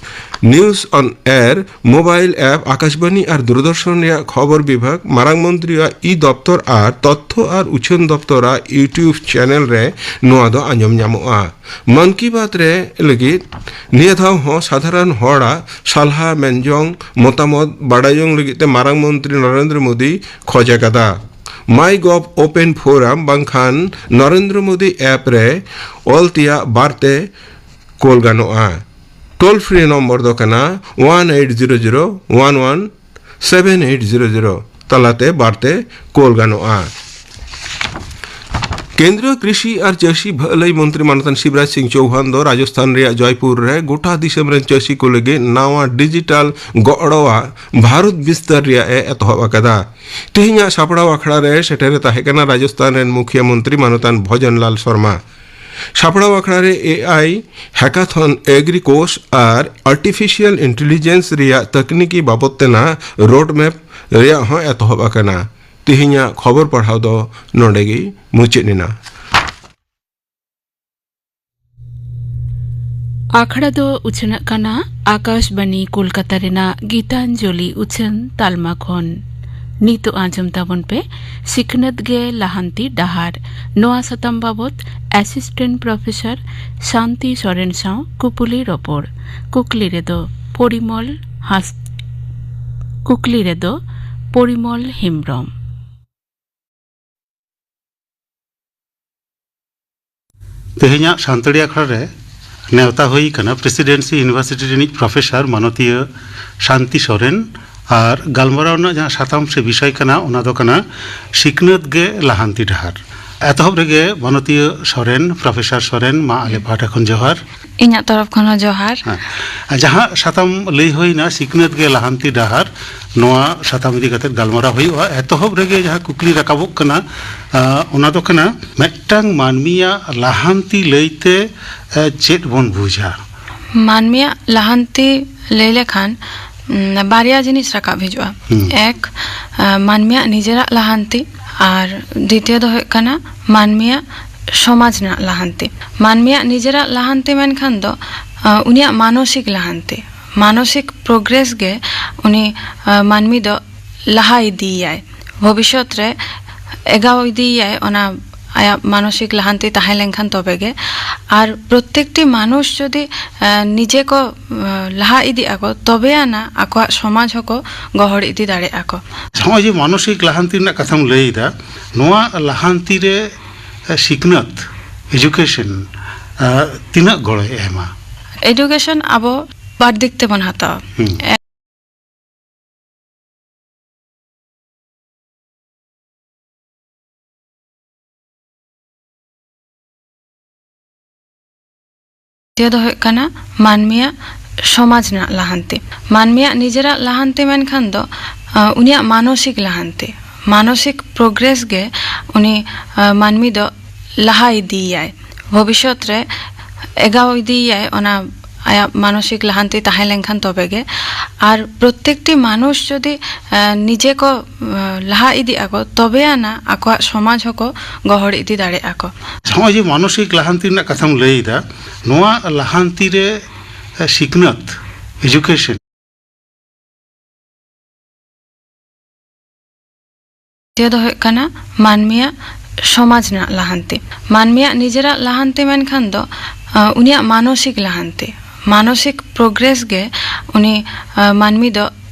ᱱᱤᱭᱩᱡᱽ ᱚᱱ ᱮᱭᱟᱨ, ᱢᱳᱵᱟᱭᱤᱞ ᱮᱯ ᱟᱠᱟᱥᱵᱟᱱᱤ ᱟᱨ ᱫᱩᱨᱫᱚᱨᱥᱚᱱ ᱨᱮᱭᱟᱜ ᱠᱷᱚᱵᱚᱨ ᱵᱤᱵᱷᱟᱜᱽ, ᱢᱟᱨᱟᱝ ᱢᱚᱱᱛᱨᱤᱭᱟᱜ ᱤ ᱫᱚᱯᱛᱚᱨ ᱟᱨ ᱛᱚᱛᱛᱷᱚ ᱟᱨ ᱩᱪᱷᱟᱹᱱ ᱫᱚᱯᱛᱚᱨᱟᱜ YouTube ᱪᱮᱱᱮᱞ ᱨᱮ ᱱᱚᱣᱟ ᱫᱚ ᱟᱸᱡᱚᱢ ᱧᱟᱢᱚᱜᱼᱟ᱾ ᱢᱟᱱ ᱠᱤ ᱵᱟᱛ ᱨᱮ ᱞᱟᱹᱜᱤᱫ ᱱᱤᱭᱟᱹ ᱫᱷᱟᱣ ᱦᱚᱸ ᱥᱟᱫᱷᱟᱨᱚᱱ ᱦᱚᱲᱟᱜ ᱥᱟᱞᱦᱟ, ᱢᱮᱱᱡᱚᱝ, ᱢᱚᱛᱟᱢᱚᱛ ᱵᱟᱰᱟᱭ ᱡᱚᱝ ᱞᱟᱹᱜᱤᱫ ᱛᱮ ᱢᱟᱨᱟᱝ ᱢᱚᱱᱛᱨᱤ ᱱᱚᱨᱮᱱᱫᱨᱚ ᱢᱳᱫᱤ ᱠᱷᱚᱡ ᱟᱠᱟᱫᱟ᱾ MyGov Open Forum ᱵᱟᱝᱠᱷᱟᱱ ᱱᱚᱨᱮᱱᱫᱨᱚ ᱢᱳᱫᱤ ᱮᱯ ᱨᱮ ᱚᱞ ᱛᱮᱭᱟᱜ ᱵᱟᱨᱛᱮ ᱠᱳᱞ ᱜᱟᱱᱚᱜᱼᱟ᱾ ᱴᱳᱞ ᱯᱷᱨᱤ ᱱᱚᱢᱵᱚᱨ ᱫᱚ ᱠᱟᱱᱟ one eight zero zero one one seven eight zero zero ᱛᱟᱞᱟᱛᱮ ᱵᱟᱨᱛᱮ ᱠᱳᱞ ᱜᱟᱱᱚᱜᱼᱟ᱾ ᱠᱮᱱᱫᱨᱤᱭᱚ ᱠᱨᱤᱥᱤ ᱟᱨ ᱪᱟᱹᱥᱤ ᱵᱷᱟᱹᱞᱟᱹᱭ ᱢᱚᱱᱛᱨᱤ ᱢᱟᱱᱚᱛᱟᱱ ᱥᱤᱵᱨᱟᱡᱽ ᱥᱤᱝ ᱪᱳᱣᱦᱟᱱ ᱫᱚ ᱨᱟᱡᱚᱥᱛᱷᱟᱱ ᱨᱮᱭᱟᱜ ᱡᱚᱭᱯᱩᱨ ᱨᱮ ᱜᱚᱴᱟ ᱫᱤᱥᱚᱢ ᱨᱮᱱ ᱪᱟᱹᱥᱤ ᱠᱚ ᱞᱟᱹᱜᱤᱫ ᱱᱟᱣᱟ ᱰᱤᱡᱤᱴᱟᱞ ᱜᱚᱲᱚᱣᱟᱜ ᱵᱷᱟᱨᱚᱛ ᱵᱤᱥᱛᱟᱨ ᱨᱮᱭᱟᱜ ᱮ ᱮᱛᱚᱦᱚᱵ ᱟᱠᱟᱫᱟ᱾ ᱛᱮᱦᱮᱧᱟᱜ ᱥᱟᱯᱲᱟᱣ ᱟᱠᱷᱲᱟ ᱨᱮ ᱥᱮᱴᱮᱨ ᱮ ᱛᱟᱦᱮᱸ ᱠᱟᱱᱟ ᱨᱟᱡᱚᱥᱛᱷᱟᱱ ᱨᱮᱱ ᱢᱩᱠᱷᱤᱭᱟᱹ ᱢᱚᱱᱛᱨᱤ ᱢᱟᱱᱚᱛᱟᱱ ᱵᱷᱚᱡᱚᱱ ᱞᱟᱞ ᱥᱚᱨᱢᱟ᱾ ᱥᱟᱯᱲᱟᱣ ᱟᱠᱷᱲᱟ ᱨᱮ ᱮ ᱟᱭ ᱦᱮᱠᱟᱛᱷᱚᱱ, ᱮᱜᱽᱨᱤᱠᱳᱥ ᱟᱨ ᱟᱨᱴᱤᱯᱷᱤᱥᱤᱭᱟᱞ ᱤᱱᱴᱮᱞᱤᱡᱮᱱᱥ ᱨᱮᱭᱟᱜ ᱛᱟᱹᱠᱱᱤᱠᱤ ᱵᱟᱵᱚᱫ ᱛᱮᱱᱟᱜ ᱨᱳᱰ ᱢᱮᱯ ᱨᱮᱭᱟᱜ ᱦᱚᱸ ᱮᱛᱚᱦᱚᱵ ᱟᱠᱟᱱᱟ᱾ ᱛᱮᱦᱮᱧᱟᱜ ᱠᱷᱚᱵᱚᱨ ᱯᱟᱲᱦᱟᱣ ᱫᱚ ᱱᱚᱰᱮ ᱜᱮ ᱢᱩᱪᱟᱹᱫ ᱮᱱᱟ᱾ ᱟᱠᱷᱲᱟ ᱫᱚ ᱩᱪᱷᱟᱹᱱᱟᱜ ᱠᱟᱱᱟ ᱟᱠᱟᱥᱵᱟᱱᱤ ᱠᱳᱞᱠᱟᱛᱟ ᱨᱮᱱᱟᱜ ᱜᱤᱛᱟᱧᱡᱚᱞᱤ ᱩᱪᱷᱟᱹᱱ ᱛᱟᱞᱢᱟ ᱠᱷᱚᱱ᱾ ᱱᱤᱛᱚᱜ ᱟᱸᱡᱚᱢ ᱛᱟᱵᱚᱱ ᱯᱮ ᱥᱤᱠᱷᱱᱟᱹᱛ ᱜᱮ ᱞᱟᱦᱟᱱᱛᱤ ᱰᱟᱦᱟᱨ᱾ ᱱᱚᱣᱟ ᱥᱟᱛᱟᱢ ᱵᱟᱵᱚᱛ ᱮᱥᱤᱥᱴᱮᱱᱴ ᱯᱨᱚᱯᱷᱮᱥᱚᱨ ᱥᱟᱱᱛᱤ ᱥᱚᱨᱮᱱ ᱥᱟᱶ ᱠᱩᱯᱩᱞᱤ ᱨᱚᱯᱚᱲ᱾ ᱠᱩᱠᱞᱤ ᱨᱮᱫᱚ ᱯᱚᱨᱤᱢᱚᱞ ᱦᱟᱸᱥ-, ᱠᱩᱠᱞᱤ ᱨᱮᱫᱚ ᱯᱚᱨᱤᱢᱚᱞ ᱦᱮᱢᱵᱽᱨᱚᱢ᱾ ᱛᱮᱦᱮᱧᱟᱜ ᱥᱟᱱᱛᱟᱲᱤ ᱟᱠᱷᱲᱟ ᱨᱮ ᱱᱮᱣᱛᱟ ᱦᱩᱭ ᱟᱠᱟᱱᱟ ᱯᱨᱮᱥᱤᱰᱮᱱᱥᱤ ᱤᱭᱩᱱᱤᱵᱷᱟᱨᱥᱤᱴᱤ ᱨᱤᱱᱤᱡ ᱯᱨᱚᱯᱷᱮᱥᱚᱨ ᱢᱟᱱᱚᱛᱤᱭᱟᱹ ᱥᱟᱱᱛᱤ ᱥᱚᱨᱮᱱ ᱟᱨ ᱜᱟᱞᱢᱟᱨᱟᱣ ᱨᱮᱱᱟᱜ ᱡᱟᱦᱟᱸ ᱥᱟᱛᱟᱢ ᱥᱮ ᱵᱤᱥᱚᱭ ᱠᱟᱱᱟ, ᱚᱱᱟ ᱫᱚ ᱠᱟᱱᱟ ᱥᱤᱠᱷᱱᱟᱹᱛ ᱜᱮ ᱞᱟᱦᱟᱱᱛᱤ ᱰᱟᱦᱟᱨ᱾ ᱮᱛᱚᱦᱚᱵ ᱨᱮᱜᱮ ᱢᱟᱱᱚᱛᱤᱭᱟᱹ ᱥᱚᱨᱮᱱ, ᱯᱨᱚᱯᱷᱮᱥᱚᱨ ᱥᱚᱨᱮᱱ, ᱢᱟ ᱟᱞᱮ ᱯᱟᱦᱴᱟ ᱠᱷᱚᱱ ᱡᱚᱦᱟᱨ᱾ ᱤᱧᱟᱹᱜ ᱛᱚᱨᱚᱯ ᱠᱷᱚᱱ ᱦᱚᱸ ᱡᱚᱦᱟᱨ᱾ ᱦᱮᱸ, ᱡᱟᱦᱟᱸ ᱥᱟᱛᱟᱢ ᱞᱟᱹᱭ ᱦᱩᱭᱱᱟ, ᱥᱤᱠᱷᱱᱟᱹᱛ ᱜᱮ ᱞᱟᱦᱟᱱᱛᱤ ᱰᱟᱦᱟᱨ, ᱱᱚᱣᱟ ᱥᱟᱛᱟᱢ ᱤᱫᱤ ᱠᱟᱛᱮ ᱜᱟᱞᱢᱟᱨᱟᱣ ᱦᱩᱭᱩᱜᱼᱟ᱾ ᱮᱛᱚᱦᱚᱵ ᱨᱮᱜᱮ ᱡᱟᱦᱟᱸ ᱠᱩᱠᱞᱤ ᱨᱟᱠᱟᱵᱚᱜ ᱠᱟᱱᱟ, ᱟᱸ, ᱚᱱᱟ ᱫᱚ ᱠᱟᱱᱟ, ᱢᱤᱫᱴᱟᱝ ᱢᱟᱹᱱᱢᱤᱭᱟᱜ ᱞᱟᱦᱟᱱᱛᱤ ᱞᱟᱹᱭᱛᱮ, ᱟᱸ, ᱪᱮᱫ ᱵᱚᱱ ᱵᱩᱡᱟ? ᱢᱟᱹᱱᱢᱤᱭᱟᱜ ᱞᱟᱦᱟᱱᱛᱤ ᱞᱟᱹᱭ ᱞᱮᱠᱷᱟᱱ, ᱩᱸ, ᱵᱟᱨᱭᱟ ᱡᱤᱱᱤᱥ ᱨᱟᱠᱟᱵ ᱦᱤᱡᱩᱜᱼᱟ᱾ ᱦᱩᱸ᱾ ᱮᱠ, ᱟᱸ, ᱢᱟᱹᱱᱢᱤᱭᱟᱜ ᱱᱤᱡᱮᱨᱟᱜ ᱞᱟᱦᱟᱱᱛᱤ, ᱟᱨ ᱫᱤᱛᱤᱭᱚ ᱫᱚ ᱦᱩᱭᱩᱜ ᱠᱟᱱᱟ ᱢᱟᱹᱱᱢᱤᱭᱟᱜ ᱥᱚᱢᱟᱡᱽ ᱨᱮᱱᱟᱜ ᱞᱟᱦᱟᱱᱛᱤ᱾ ᱢᱟᱹᱱᱢᱤᱭᱟᱜ ᱱᱤᱡᱮᱨᱟᱜ ᱞᱟᱦᱟᱱᱛᱤ ᱢᱮᱱᱠᱷᱟᱱ ᱫᱚ, ᱟᱸ, ᱩᱱᱤᱭᱟᱜ ᱢᱟᱱᱚᱥᱤᱠ ᱞᱟᱦᱟᱱᱛᱤ᱾ ᱢᱟᱱᱚᱥᱤᱠ ᱯᱨᱳᱜᱨᱮᱥ ᱜᱮ ᱩᱱᱤ, ᱟᱸ, ᱢᱟᱹᱱᱢᱤ ᱫᱚ ᱞᱟᱦᱟ ᱤᱫᱤᱭᱮᱭᱟᱭ, ᱵᱷᱚᱵᱤᱥᱥᱚᱛ ᱨᱮ ᱮᱜᱟᱣ ᱤᱫᱤᱭᱮᱭᱟᱭ, ᱚᱱᱟ ᱟᱭᱟᱜ ᱢᱟᱱᱚᱥᱤᱠ ᱞᱟᱦᱟᱱᱛᱤ ᱛᱟᱦᱮᱸ ᱞᱮᱱᱠᱷᱟᱱ ᱛᱚᱵᱮ ᱜᱮ᱾ ᱟᱨ ᱯᱨᱚᱛᱛᱮᱠᱴᱤ ᱢᱟᱱᱩᱥ ᱡᱩᱫᱤ, ᱟᱸ, ᱱᱤᱡᱮ ᱠᱚ, ᱟᱸ, ᱞᱟᱦᱟ ᱤᱫᱤᱜ ᱟᱠᱚ, ᱛᱚᱵᱮ ᱟᱱᱟ ᱟᱠᱚᱣᱟᱜ ᱥᱚᱢᱟᱡᱽ ᱦᱚᱸᱠᱚ ᱜᱚᱦᱚᱲ ᱤᱫᱤ ᱫᱟᱲᱮᱭᱟᱜᱼᱟ ᱠᱚ᱾ ᱱᱚᱜᱼᱚᱭ ᱡᱮ ᱢᱟᱱᱚᱥᱤᱠ ᱞᱟᱦᱟᱱᱛᱤ ᱨᱮᱱᱟᱜ ᱠᱟᱛᱷᱟᱢ ᱞᱟᱹᱭ ᱮᱫᱟ, ᱱᱚᱣᱟ ᱞᱟᱦᱟᱱᱛᱤ ᱨᱮ ᱥᱤᱠᱷᱱᱟᱹᱛ, ᱮᱰᱩᱠᱮᱥᱚᱱ, ᱛᱤᱱᱟᱹᱜ ᱜᱚᱲᱚᱭ ᱮᱢᱟ? ᱮᱰᱩᱠᱮᱥᱚᱱ ᱟᱵᱚ ᱵᱟᱨ ᱫᱤᱠ ᱛᱮᱵᱚᱱ ᱦᱟᱛᱟᱣᱟ᱾ ᱦᱩᱸ᱾ ᱫᱚ ᱦᱩᱭᱩᱜ ᱠᱟᱱᱟ ᱢᱟᱹᱱᱢᱤᱭᱟᱜ ᱥᱚᱢᱟᱡᱽ ᱨᱮᱱᱟᱜ ᱞᱟᱦᱟᱱᱛᱤ᱾ ᱢᱟᱹᱱᱢᱤᱭᱟᱜ ᱱᱤᱡᱮᱨᱟᱜ ᱞᱟᱦᱟᱱᱛᱤ ᱢᱮᱱᱠᱷᱟᱱ ᱫᱚ, ᱟᱸ, ᱩᱱᱤᱭᱟᱜ ᱢᱟᱱᱚᱥᱤᱠ ᱞᱟᱦᱟᱱᱛᱤ᱾ ᱢᱟᱱᱚᱥᱤᱠ ᱯᱨᱳᱜᱨᱮᱥ ᱜᱮ ᱩᱱᱤ, ᱟᱸ, ᱢᱟᱹᱱᱢᱤ ᱫᱚ ᱞᱟᱦᱟ ᱤᱫᱤᱭᱮᱭᱟᱭ, ᱵᱷᱚᱵᱤᱥᱥᱚᱛ ᱨᱮ ᱮᱜᱟᱣ ᱤᱫᱤᱭᱮᱭᱟᱭ, ᱚᱱᱟ ᱟᱭᱟᱜ ᱢᱟᱱᱚᱥᱤᱠ ᱞᱟᱦᱟᱱᱛᱤ ᱛᱟᱦᱮᱸ ᱞᱮᱱᱠᱷᱟᱱ ᱛᱚᱵᱮ ᱜᱮ᱾ ᱟᱨ ᱯᱨᱚᱛᱛᱮᱠᱴᱤ ᱢᱟᱱᱩᱥ ᱡᱩᱫᱤ, ᱟᱸ, ᱱᱤᱡᱮ ᱠᱚ, ᱟᱸ, ᱞᱟᱦᱟ ᱤᱫᱤᱜ ᱟᱠᱚ, ᱛᱚᱵᱮ ᱟᱱᱟ ᱟᱠᱚᱣᱟᱜ ᱥᱚᱢᱟᱡᱽ ᱦᱚᱸᱠᱚ ᱜᱚᱦᱚᱲ ᱤᱫᱤ ᱫᱟᱲᱮᱭᱟᱜᱼᱟ ᱠᱚ᱾ ᱱᱚᱜᱼᱚᱭ ᱡᱮ ᱢᱟᱱᱚᱥᱤᱠ ᱞᱟᱦᱟᱱᱛᱤ ᱨᱮᱱᱟᱜ ᱠᱟᱛᱷᱟᱢ ᱞᱟᱹᱭ ᱮᱫᱟ, ᱱᱚᱣᱟ ᱞᱟᱦᱟᱱᱛᱤ ᱨᱮ ᱥᱤᱠᱷᱱᱟᱹᱛ, ᱮᱰᱩᱠᱮᱥᱚᱱ᱾ ᱫᱚ ᱦᱩᱭᱩᱜ ᱠᱟᱱᱟ ᱢᱟᱹᱱᱢᱤᱭᱟᱜ ᱥᱚᱢᱟᱡᱽ ᱨᱮᱱᱟᱜ ᱞᱟᱦᱟᱱᱛᱤ᱾ ᱢᱟᱹᱱᱢᱤᱭᱟᱜ ᱱᱤᱡᱮᱨᱟᱜ ᱞᱟᱦᱟᱱᱛᱤ ᱢᱮᱱᱠᱷᱟᱱ ᱫᱚ, ᱟᱸ, ᱩᱱᱤᱭᱟᱜ ᱢᱟᱱᱚᱥᱤᱠ ᱞᱟᱦᱟᱱᱛᱤ᱾ ᱢᱟᱱᱚᱥᱤᱠ ᱯᱨᱳᱜᱨᱮᱥ ᱜᱮ ᱩᱱᱤ, ᱟᱸ, ᱢᱟᱹᱱᱢᱤ ᱫᱚ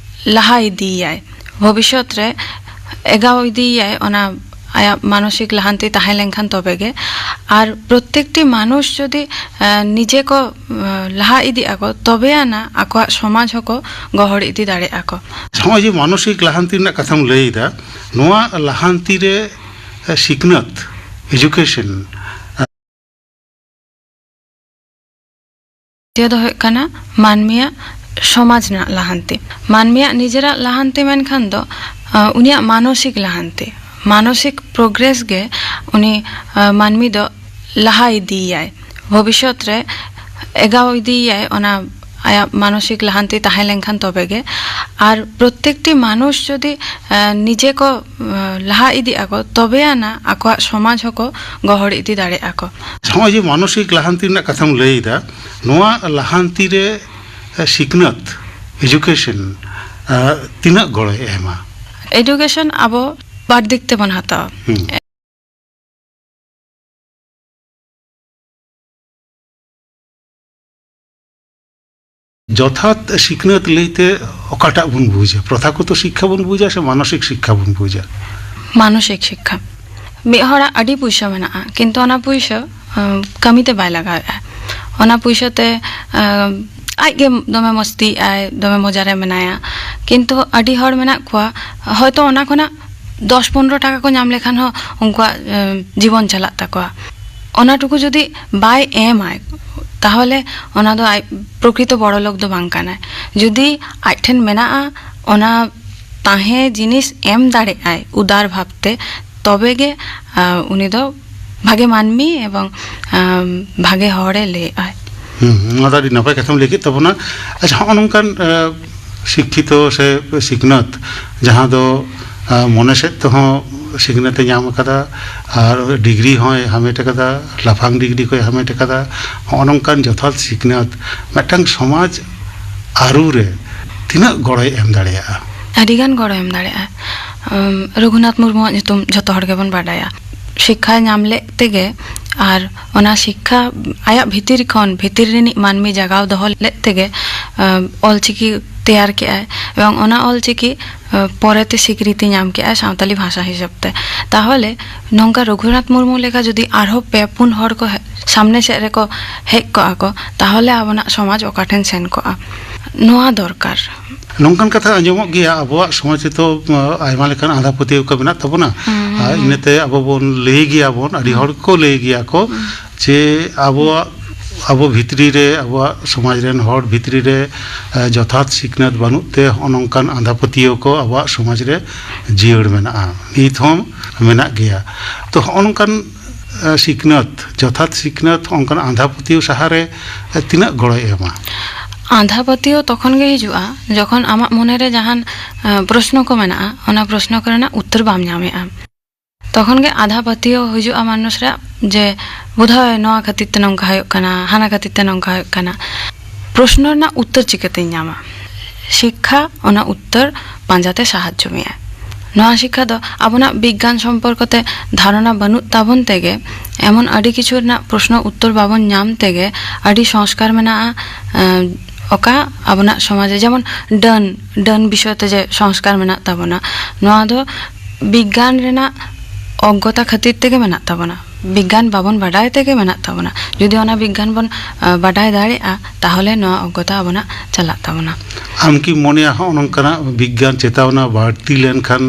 ᱞᱟᱦᱟ ᱤᱫᱤᱭᱮᱭᱟᱭ᱾ ᱵᱷᱚᱵᱤᱥᱥᱚᱛ ᱨᱮ ᱮᱜᱟᱣ ᱤᱫᱤᱭᱮᱭᱟᱭ, ᱚᱱᱟ ᱟᱭᱟᱜ ᱢᱟᱱᱚᱥᱤᱠ ᱞᱟᱦᱟᱱᱛᱤ ᱛᱟᱦᱮᱸ ᱞᱮᱱᱠᱷᱟᱱ ᱛᱚᱵᱮ ᱜᱮ᱾ ᱟᱨ ᱯᱨᱚᱛᱛᱮᱠᱴᱤ ᱢᱟᱱᱩᱥ ᱡᱩᱫᱤ, ᱟᱸ, ᱱᱤᱡᱮ ᱠᱚ, ᱟᱸ, ᱞᱟᱦᱟ ᱤᱫᱤᱜ ᱟᱠᱚ, ᱛᱚᱵᱮ ᱟᱱᱟ ᱟᱠᱚᱣᱟᱜ ᱥᱚᱢᱟᱡᱽ ᱦᱚᱸᱠᱚ ᱜᱚᱦᱚᱲ ᱤᱫᱤ ᱫᱟᱲᱮᱭᱟᱜᱼᱟ ᱠᱚ᱾ ᱱᱚᱜᱼᱚᱭ ᱡᱮ ᱢᱟᱱᱚᱥᱤᱠ ᱞᱟᱦᱟᱱᱛᱤ ᱨᱮᱱᱟᱜ ᱠᱟᱛᱷᱟᱢ ᱞᱟᱹᱭ ᱮᱫᱟ, ᱱᱚᱣᱟ ᱞᱟᱦᱟᱱᱛᱤ ᱨᱮ, ᱮ, ᱥᱤᱠᱷᱱᱟᱹᱛ, ᱮᱰᱩᱠᱮᱥᱚᱱ, ᱫᱚ ᱦᱩᱭᱩᱜ ᱠᱟᱱᱟ ᱢᱟᱹᱱᱢᱤᱭᱟᱜ ᱥᱚᱢᱟᱡᱽ ᱨᱮᱱᱟᱜ ᱞᱟᱦᱟᱱᱛᱤ᱾ ᱢᱟᱹᱱᱢᱤᱭᱟᱜ ᱱᱤᱡᱮᱨᱟᱜ ᱞᱟᱦᱟᱱᱛᱤ ᱢᱮᱱᱠᱷᱟᱱ ᱫᱚ, ᱟᱸ, ᱩᱱᱤᱭᱟᱜ ᱢᱟᱱᱚᱥᱤᱠ ᱞᱟᱦᱟᱱᱛᱤ᱾ ᱢᱟᱱᱚᱥᱤᱠ ᱯᱨᱳᱜᱨᱮᱥ ᱜᱮ ᱩᱱᱤ, ᱟᱸ, ᱢᱟᱹᱱᱢᱤ ᱫᱚ ᱞᱟᱦᱟ ᱤᱫᱤᱭᱮᱭᱟᱭ, ᱵᱷᱚᱵᱤᱥᱥᱚᱛ ᱨᱮ ᱮᱜᱟᱣ ᱤᱫᱤᱭᱮᱭᱟᱭ, ᱚᱱᱟ ᱟᱭᱟᱜ ᱢᱟᱱᱚᱥᱤᱠ ᱞᱟᱦᱟᱱᱛᱤ ᱛᱟᱦᱮᱸ ᱞᱮᱱᱠᱷᱟᱱ ᱛᱚᱵᱮ ᱜᱮ᱾ ᱟᱨ ᱯᱨᱚᱛᱛᱮᱠᱴᱤ ᱢᱟᱱᱩᱥ ᱡᱩᱫᱤ, ᱮ, ᱱᱤᱡᱮ ᱠᱚ, ᱮ, ᱞᱟᱦᱟ ᱤᱫᱤᱜ ᱟᱠᱚ, ᱛᱚᱵᱮ ᱟᱱᱟ ᱟᱠᱚᱣᱟᱜ ᱥᱚᱢᱟᱡᱽ ᱦᱚᱸᱠᱚ ᱜᱚᱦᱚᱲ ᱤᱫᱤ ᱫᱟᱲᱮᱭᱟᱜᱼᱟ ᱠᱚ᱾ ᱱᱚᱜᱼᱚᱭ ᱡᱮ ᱢᱟᱱᱚᱥᱤᱠ ᱞᱟᱦᱟᱱᱛᱤ ᱨᱮᱱᱟᱜ ᱠᱟᱛᱷᱟᱢ ᱞᱟᱹᱭ ᱮᱫᱟ, ᱱᱚᱣᱟ ᱞᱟᱦᱟᱱᱛᱤ ᱨᱮ, ᱮ, ᱥᱤᱠᱷᱱᱟᱹᱛ, education, ᱮ, ᱛᱤᱱᱟᱹᱜ ᱜᱚᱲᱚᱭ ᱮᱢᱟ? Education ᱟᱵᱚ ᱵᱟᱨ ᱫᱤᱠ ᱛᱮᱵᱚᱱ ᱦᱟᱛᱟᱣᱟ᱾ ᱦᱩᱸ᱾ ᱡᱚᱛᱷᱟᱛ ᱥᱤᱠᱷᱱᱟᱹᱛ ᱞᱟᱹᱭᱛᱮ ᱚᱠᱟᱴᱟᱜ ᱵᱚᱱ ᱵᱩᱡᱟ? ᱯᱨᱚᱛᱷᱟᱜᱚᱛᱚ ᱥᱤᱠᱠᱷᱟ ᱵᱚᱱ ᱵᱩᱡᱟ ᱥᱮ ᱢᱟᱱᱚᱥᱤᱠ ᱥᱤᱠᱠᱷᱟ ᱵᱚᱱ ᱵᱩᱡᱟ? ᱢᱟᱱᱚᱥᱤᱠ ᱥᱤᱠᱠᱷᱟ᱾ ᱢᱤᱫ ᱦᱚᱲᱟᱜ ᱟᱹᱰᱤ ᱯᱩᱭᱥᱟᱹ ᱢᱮᱱᱟᱜᱼᱟ, ᱠᱤᱱᱛᱩ ᱚᱱᱟ ᱯᱩᱭᱥᱟᱹ, ᱟᱸ, ᱠᱟᱹᱢᱤᱛᱮ ᱵᱟᱭ ᱞᱟᱜᱟᱣᱮᱫᱼᱟ᱾ ᱚᱱᱟ ᱯᱩᱭᱥᱟᱹ ᱛᱮ, ᱟᱸ, ᱟᱡᱜᱮ ᱫᱚᱢᱮ ᱢᱚᱥᱛᱤᱭᱮᱫᱼᱟᱭ, ᱫᱚᱢᱮ ᱢᱚᱡᱟ ᱨᱮ ᱢᱮᱱᱟᱭᱟ᱾ ᱠᱤᱱᱛᱩ ᱟᱹᱰᱤ ᱦᱚᱲ ᱢᱮᱱᱟᱜ ᱠᱚᱣᱟ, ᱦᱚᱭᱛᱳ ᱚᱱᱟ ᱠᱷᱚᱱᱟᱜ ᱫᱚᱥ ᱯᱚᱱᱨᱚ ᱴᱟᱠᱟ ᱠᱚ ᱧᱟᱢ ᱞᱮᱠᱷᱟᱱ ᱦᱚᱸ ᱩᱱᱠᱩᱣᱟᱜ, ᱮ, ᱡᱤᱵᱚᱱ ᱪᱟᱞᱟᱜ ᱛᱟᱠᱚᱣᱟ᱾ ᱚᱱᱟ ᱴᱩᱠᱩ ᱡᱩᱫᱤ ᱵᱟᱭ ᱮᱢᱟᱭ, ᱛᱟᱦᱚᱞᱮ ᱚᱱᱟ ᱫᱚ ᱟᱡ ᱯᱨᱚᱠᱨᱤᱛᱚ ᱵᱚᱲᱚ ᱞᱳᱠ ᱫᱚ ᱵᱟᱝ ᱠᱟᱱᱟᱭ᱾ ᱡᱩᱫᱤ ᱟᱡ ᱴᱷᱮᱱ ᱢᱮᱱᱟᱜᱼᱟ, ᱚᱱᱟ ᱛᱟᱦᱮᱸ ᱡᱤᱱᱤᱥ ᱮᱢ ᱫᱟᱲᱮᱭᱟᱜᱼᱟᱭ ᱩᱫᱟᱨ ᱵᱷᱟᱵᱽᱛᱮ, ᱛᱚᱵᱮ ᱜᱮ, ᱟ, ᱩᱱᱤ ᱫᱚ ᱵᱷᱟᱜᱮ ᱢᱟᱹᱱᱢᱤ ᱮᱵᱚᱝ, ᱟ, ᱵᱷᱟᱜᱮ ᱦᱚᱲᱮ ᱞᱟᱹᱭᱮᱜᱼᱟᱭ᱾ ᱦᱩᱸ, ᱱᱚᱣᱟ ᱫᱚ ᱟᱹᱰᱤ ᱱᱟᱯᱟᱭ ᱠᱟᱛᱷᱟᱢ ᱞᱟᱹᱭ ᱠᱮᱫ ᱛᱟᱵᱚᱱᱟ᱾ ᱟᱪᱪᱷᱟ, ᱦᱚᱸᱜᱼᱚ ᱱᱚᱝᱠᱟᱱ, ᱟ, ᱥᱤᱠᱠᱷᱤᱛᱚ ᱥᱮ ᱥᱤᱠᱷᱱᱟᱹᱛ, ᱡᱟᱦᱟᱸ ᱫᱚ, ᱟ, ᱢᱚᱱᱮ ᱥᱮᱫ ᱛᱮᱦᱚᱸ ᱥᱤᱠᱷᱱᱟᱹᱛ ᱮ ᱧᱟᱢ ᱟᱠᱟᱫᱟ, ᱟᱨ ᱰᱤᱜᱽᱨᱤ ᱦᱚᱸᱭ ᱦᱟᱢᱮᱴ ᱟᱠᱟᱫᱟ, ᱞᱟᱯᱷᱟᱝ ᱰᱤᱜᱽᱨᱤ ᱠᱚᱭ ᱦᱟᱢᱮᱴ ᱟᱠᱟᱫᱟ, ᱦᱚᱸᱜᱼᱚ ᱱᱚᱝᱠᱟᱱ ᱡᱚᱛᱷᱟᱛ ᱥᱤᱠᱷᱱᱟᱹᱛ ᱢᱤᱫᱴᱟᱝ ᱥᱚᱢᱟᱡᱽ ᱟᱹᱨᱩ ᱨᱮ ᱛᱤᱱᱟᱹᱜ ᱜᱚᱲᱚᱭ ᱮᱢ ᱫᱟᱲᱮᱭᱟᱜᱼᱟ? ᱟᱹᱰᱤᱜᱟᱱ ᱜᱚᱲᱚᱭ ᱮᱢ ᱫᱟᱲᱮᱭᱟᱜᱼᱟ᱾ ᱟᱢ, ᱨᱚᱜᱷᱩᱱᱟᱛᱷ ᱢᱩᱨᱢᱩᱣᱟᱜ ᱧᱩᱛᱩᱢ ᱡᱷᱚᱛᱚ ᱦᱚᱲ ᱜᱮᱵᱚᱱ ᱵᱟᱰᱟᱭᱟ᱾ ᱥᱤᱠᱠᱷᱟᱭ ᱧᱟᱢ ᱞᱮᱫ ᱛᱮᱜᱮ, ᱟᱨ ᱚᱱᱟ ᱥᱤᱠᱠᱷᱟ ᱟᱭᱟᱜ ᱵᱷᱤᱛᱤᱨ ᱠᱷᱚᱱ, ᱵᱷᱤᱛᱤᱨ ᱨᱤᱱᱤᱡ ᱢᱟᱹᱱᱢᱤ ᱡᱟᱜᱟᱣ ᱫᱚᱦᱚ ᱞᱮᱫ ᱛᱮᱜᱮ, ᱟᱢ, ᱚᱞᱪᱤᱠᱤ ᱛᱮᱭᱟᱨ ᱠᱮᱜᱼᱟᱭ, ᱮᱵᱚᱝ ᱚᱱᱟ ᱚᱞᱪᱤᱠᱤ, ᱟᱢ, ᱯᱚᱨᱮᱛᱮ ᱥᱤᱠᱨᱤᱛᱤ ᱧᱟᱢ ᱠᱮᱜᱼᱟᱭ ᱥᱟᱶᱛᱟᱞᱤ ᱵᱷᱟᱥᱟ ᱦᱤᱥᱟᱹᱵ ᱛᱮ᱾ ᱛᱟᱦᱚᱞᱮ ᱱᱚᱝᱠᱟ ᱨᱚᱜᱷᱩᱱᱟᱛᱷ ᱢᱩᱨᱢᱩ ᱞᱮᱠᱟ ᱡᱩᱫᱤ ᱟᱨᱦᱚᱸ ᱯᱮ ᱯᱩᱱ ᱦᱚᱲ ᱠᱚ ᱦᱮ-, ᱥᱟᱢᱱᱮ ᱥᱮᱫ ᱨᱮᱠᱚ ᱦᱮᱡ ᱠᱚᱜᱼᱟ ᱠᱚ, ᱛᱟᱦᱚᱞᱮ ᱟᱵᱚᱱᱟᱜ ᱥᱚᱢᱟᱡᱽ ᱚᱠᱟ ᱴᱷᱮᱱ ᱥᱮᱱ ᱠᱚᱜᱼᱟ? ᱱᱚᱣᱟ ᱫᱚᱨᱠᱟᱨ᱾ ᱱᱚᱝᱠᱟᱱ ᱠᱟᱛᱷᱟ ᱟᱸᱡᱚᱢᱚᱜ ᱜᱮᱭᱟ, ᱟᱵᱚᱣᱟᱜ ᱥᱚᱢᱟᱡᱽ ᱨᱮᱛᱚ, ᱟᱸ, ᱟᱭᱢᱟ ᱞᱮᱠᱟᱱ ᱟᱸᱫᱷᱟ ᱯᱟᱹᱛᱭᱟᱹᱣ ᱠᱚ ᱢᱮᱱᱟᱜ ᱛᱟᱵᱚᱱᱟ᱾ ᱦᱩᱸ, ᱦᱩᱸ, ᱟᱨ ᱦᱩᱸ᱾ ᱤᱱᱟᱹᱛᱮ ᱟᱵᱚ ᱵᱚᱱ ᱞᱟᱹᱭ ᱜᱮᱭᱟ ᱵᱚᱱ, ᱟᱹᱰᱤ ᱦᱩᱸ᱾ ᱦᱚᱲ ᱠᱚ ᱞᱟᱹᱭ ᱜᱮᱭᱟ ᱠᱚ, ᱦᱩᱸ᱾ ᱡᱮ ᱟᱵᱚᱣᱟᱜ, ᱟᱵᱚ ᱵᱷᱤᱛᱨᱤ ᱨᱮ, ᱟᱵᱚᱣᱟᱜ ᱥᱚᱢᱟᱡᱽ ᱨᱮᱱ ᱦᱚᱲ ᱵᱷᱤᱛᱨᱤ ᱨᱮ, ᱟᱸ, ᱡᱚᱛᱷᱟᱛ ᱥᱤᱠᱷᱱᱟᱹᱛ ᱵᱟᱹᱱᱩᱜ ᱛᱮ ᱦᱚᱸᱜᱼᱚ ᱱᱚᱝᱠᱟᱱ ᱟᱸᱫᱷᱟ ᱯᱟᱹᱛᱭᱟᱹᱣ ᱠᱚ ᱟᱵᱚᱣᱟᱜ ᱥᱚᱢᱟᱡᱽ ᱨᱮ ᱡᱤᱭᱟᱹᱲ ᱢᱮᱱᱟᱜᱼᱟ, ᱱᱤᱛ ᱦᱚᱸ ᱢᱮᱱᱟᱜ ᱜᱮᱭᱟ᱾ ᱛᱚ, ᱦᱚᱸᱜᱼᱚ ᱱᱚᱝᱠᱟᱱ, ᱟᱸ, ᱥᱤᱠᱷᱱᱟᱹᱛ, ᱡᱚᱛᱷᱟᱛ ᱥᱤᱠᱷᱱᱟᱹᱛ ᱦᱚᱸᱜᱼᱚ ᱱᱚᱝᱠᱟᱱ ᱟᱸᱫᱷᱟ ᱯᱟᱹᱛᱭᱟᱹᱣ ᱥᱟᱦᱟᱨᱮ, ᱟᱸ, ᱛᱤᱱᱟᱹᱜ ᱜᱚᱲᱚᱭ ᱮᱢᱟ? ᱟᱸᱫᱷᱟ ᱯᱟᱹᱛᱭᱟᱹᱣ ᱛᱚᱠᱷᱚᱱ ᱜᱮ ᱦᱤᱡᱩᱜᱼᱟ, ᱡᱚᱠᱷᱚᱱ ᱟᱢᱟᱜ ᱢᱚᱱᱮ ᱨᱮ ᱡᱟᱦᱟᱱ ᱯᱨᱚᱥᱱᱚ ᱠᱚ ᱢᱮᱱᱟᱜᱼᱟ, ᱚᱱᱟ ᱯᱨᱚᱥᱱᱚ ᱠᱚᱨᱮᱱᱟᱜ ᱩᱛᱛᱚᱨ ᱵᱟᱢ ᱧᱟᱢᱮᱫᱼᱟ᱾ ᱛᱚᱠᱷᱚᱱ ᱜᱮ ᱟᱸᱫᱷᱟ ᱯᱟᱹᱛᱭᱟᱹᱣ ᱦᱤᱡᱩᱜᱼᱟ ᱢᱟᱱᱩᱥ ᱨᱮᱭᱟᱜ, ᱡᱮ ᱵᱳᱫᱷᱚᱭ ᱱᱚᱣᱟ ᱠᱷᱟᱹᱛᱤᱨ ᱛᱮ ᱱᱚᱝᱠᱟ ᱦᱩᱭᱩᱜ ᱠᱟᱱᱟ, ᱦᱟᱱᱟ ᱠᱷᱟᱹᱛᱤᱨ ᱛᱮ ᱱᱚᱝᱠᱟ ᱦᱩᱭᱩᱜ ᱠᱟᱱᱟ᱾ ᱯᱨᱚᱥᱱᱚ ᱨᱮᱱᱟᱜ ᱩᱛᱛᱚᱨ ᱪᱤᱠᱟᱹᱛᱤᱧ ᱧᱟᱢᱟ? ᱥᱤᱠᱠᱷᱟ ᱚᱱᱟ ᱩᱛᱛᱚᱨ ᱯᱟᱸᱡᱟᱛᱮ ᱥᱟᱦᱟᱡᱽᱡᱚ ᱢᱮᱭᱟ᱾ ᱱᱚᱣᱟ ᱥᱤᱠᱠᱷᱟ ᱫᱚ ᱟᱵᱚᱱᱟᱜ ᱵᱤᱜᱽᱜᱟᱱ ᱥᱚᱢᱯᱚᱨᱠᱚ ᱛᱮ ᱫᱷᱟᱨᱚᱱᱟ ᱵᱟᱹᱱᱩᱜ ᱛᱟᱵᱚᱱ ᱛᱮᱜᱮ, ᱮᱢᱚᱱ ᱟᱹᱰᱤ ᱠᱤᱪᱷᱩ ᱨᱮᱱᱟᱜ ᱯᱨᱚᱥᱱᱚ ᱩᱛᱛᱚᱨ ᱵᱟᱵᱚᱱ ᱧᱟᱢ ᱛᱮᱜᱮ ᱟᱹᱰᱤ ᱥᱚᱝᱥᱠᱟᱨ ᱢᱮᱱᱟᱜᱼᱟ, ᱚᱠᱟ ᱟᱵᱚᱱᱟᱜ ᱥᱚᱢᱟᱡᱽ ᱨᱮ, ᱡᱮᱢᱚᱱ ᱰᱟᱹᱱ, ᱰᱟᱹᱱ ᱵᱤᱥᱚᱭ ᱛᱮ ᱡᱮ ᱥᱚᱝᱥᱠᱟᱨ ᱢᱮᱱᱟᱜ ᱛᱟᱵᱚᱱᱟ, ᱱᱚᱣᱟ ᱫᱚ ᱵᱤᱜᱽᱜᱟᱱ ᱨᱮᱱᱟᱜ ᱚᱜᱽᱜᱚᱛᱟ ᱠᱷᱟᱹᱛᱤᱨ ᱛᱮᱜᱮ ᱢᱮᱱᱟᱜ ᱛᱟᱵᱚᱱᱟ᱾ ᱵᱤᱜᱽᱜᱟᱱ ᱵᱟᱵᱚᱱ ᱵᱟᱰᱟᱭ ᱛᱮᱜᱮ ᱢᱮᱱᱟᱜ ᱛᱟᱵᱚᱱᱟ᱾ ᱡᱩᱫᱤ ᱚᱱᱟ ᱵᱤᱜᱽᱜᱟᱱ ᱵᱚᱱ ᱵᱟᱰᱟᱭ ᱫᱟᱲᱮᱭᱟᱜᱼᱟ, ᱛᱟᱦᱚᱞᱮ ᱱᱚᱣᱟ ᱚᱜᱽᱜᱚᱛᱟ ᱟᱵᱚᱱᱟᱜ ᱪᱟᱞᱟᱜ ᱛᱟᱵᱚᱱᱟ᱾ ᱟᱢ ᱠᱤ ᱢᱚᱱᱮᱭᱟ ᱦᱚᱸᱜᱼᱚ ᱱᱚᱝᱠᱟᱱᱟᱜ ᱵᱤᱜᱽᱜᱟᱱ ᱪᱮᱛᱟᱣᱱᱟ ᱵᱟᱹᱲᱛᱤ ᱞᱮᱱᱠᱷᱟᱱ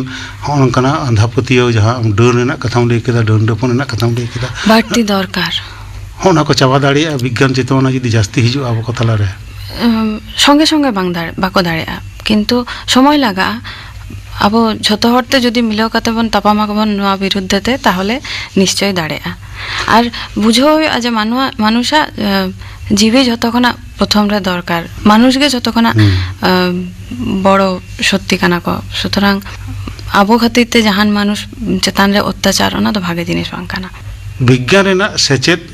ᱦᱚᱸᱜᱼᱚ ᱱᱚᱝᱠᱟᱱᱟᱜ ᱟᱸᱫᱷᱟ ᱯᱟᱹᱛᱭᱟᱹᱣ, ᱡᱟᱦᱟᱸ ᱟᱢ ᱰᱟᱹᱱ ᱨᱮᱱᱟᱜ ᱠᱟᱛᱷᱟᱢ ᱞᱟᱹᱭ ᱠᱮᱫᱟ, ᱰᱟᱹᱱ ᱰᱟᱹᱯᱩᱱ ᱨᱮᱱᱟᱜ ᱠᱟᱛᱷᱟᱢ ᱞᱟᱹᱭ ᱠᱮᱫᱟ, ᱵᱟᱹᱲᱛᱤ ᱫᱚᱨᱠᱟᱨ᱾ ᱦᱚᱸᱜᱼᱚ ᱱᱟ ᱠᱚ ᱪᱟᱵᱟ ᱫᱟᱲᱮᱭᱟᱜᱼᱟ ᱵᱤᱜᱽᱜᱟᱱ ᱪᱮᱛᱟᱣᱱᱟ ᱡᱩᱫᱤ ᱡᱟᱹᱥᱛᱤ ᱦᱤᱡᱩᱜᱼᱟ ᱟᱵᱚ ᱠᱚ ᱛᱟᱞᱟᱨᱮ? ᱥᱚᱸᱜᱮ ᱥᱚᱸᱜᱮ ᱵᱟᱝ ᱫᱟᱲᱮ-, ᱵᱟᱠᱚ ᱫᱟᱲᱮᱭᱟᱜᱼᱟ, ᱠᱤᱱᱛᱩ ᱥᱚᱢᱚᱭ ᱞᱟᱜᱟᱜᱼᱟ᱾ ᱟᱵᱚ ᱡᱷᱚᱛᱚ ᱦᱚᱲ ᱛᱮ ᱡᱩᱫᱤ ᱢᱤᱞᱟᱹᱣ ᱠᱟᱛᱮ ᱵᱚᱱ ᱛᱟᱯᱟᱢ ᱟᱵᱚᱱ ᱱᱚᱣᱟ ᱵᱤᱨᱩᱫᱽᱫᱷ ᱛᱮ, ᱛᱟᱦᱚᱞᱮ ᱱᱤᱥᱪᱚᱭ ᱫᱟᱲᱮᱭᱟᱜᱼᱟ᱾ ᱟᱨ ᱵᱩᱡᱷᱟᱹᱣ ᱦᱩᱭᱩᱜᱼᱟ ᱡᱮ ᱢᱟᱱᱣᱟ, ᱢᱟᱱᱩᱥᱟᱜ ᱡᱤᱣᱤ ᱡᱷᱚᱛᱚ ᱠᱷᱚᱱᱟᱜ ᱯᱨᱚᱛᱷᱚᱢ ᱨᱮ ᱫᱚᱨᱠᱟᱨ᱾ ᱢᱟᱱᱩᱥ ᱜᱮ ᱡᱷᱚᱛᱚ ᱠᱷᱚᱱᱟᱜ ᱵᱚᱲᱚ ᱥᱚᱛᱛᱤ ᱠᱟᱱᱟ ᱠᱚ᱾ ᱥᱩᱛᱚᱨᱟᱝ ᱟᱵᱚ ᱠᱷᱟᱹᱛᱤᱨ ᱛᱮ ᱡᱟᱦᱟᱱ ᱢᱟᱱᱩᱥ ᱪᱮᱛᱟᱱ ᱨᱮ ᱚᱛᱛᱟᱪᱟᱨ, ᱚᱱᱟ ᱫᱚ ᱵᱷᱟᱜᱮ ᱡᱤᱱᱤᱥ ᱵᱟᱝ ᱠᱟᱱᱟ᱾ ᱵᱤᱜᱽᱜᱟᱱ ᱨᱮᱱᱟᱜ ᱥᱮᱪᱮᱫ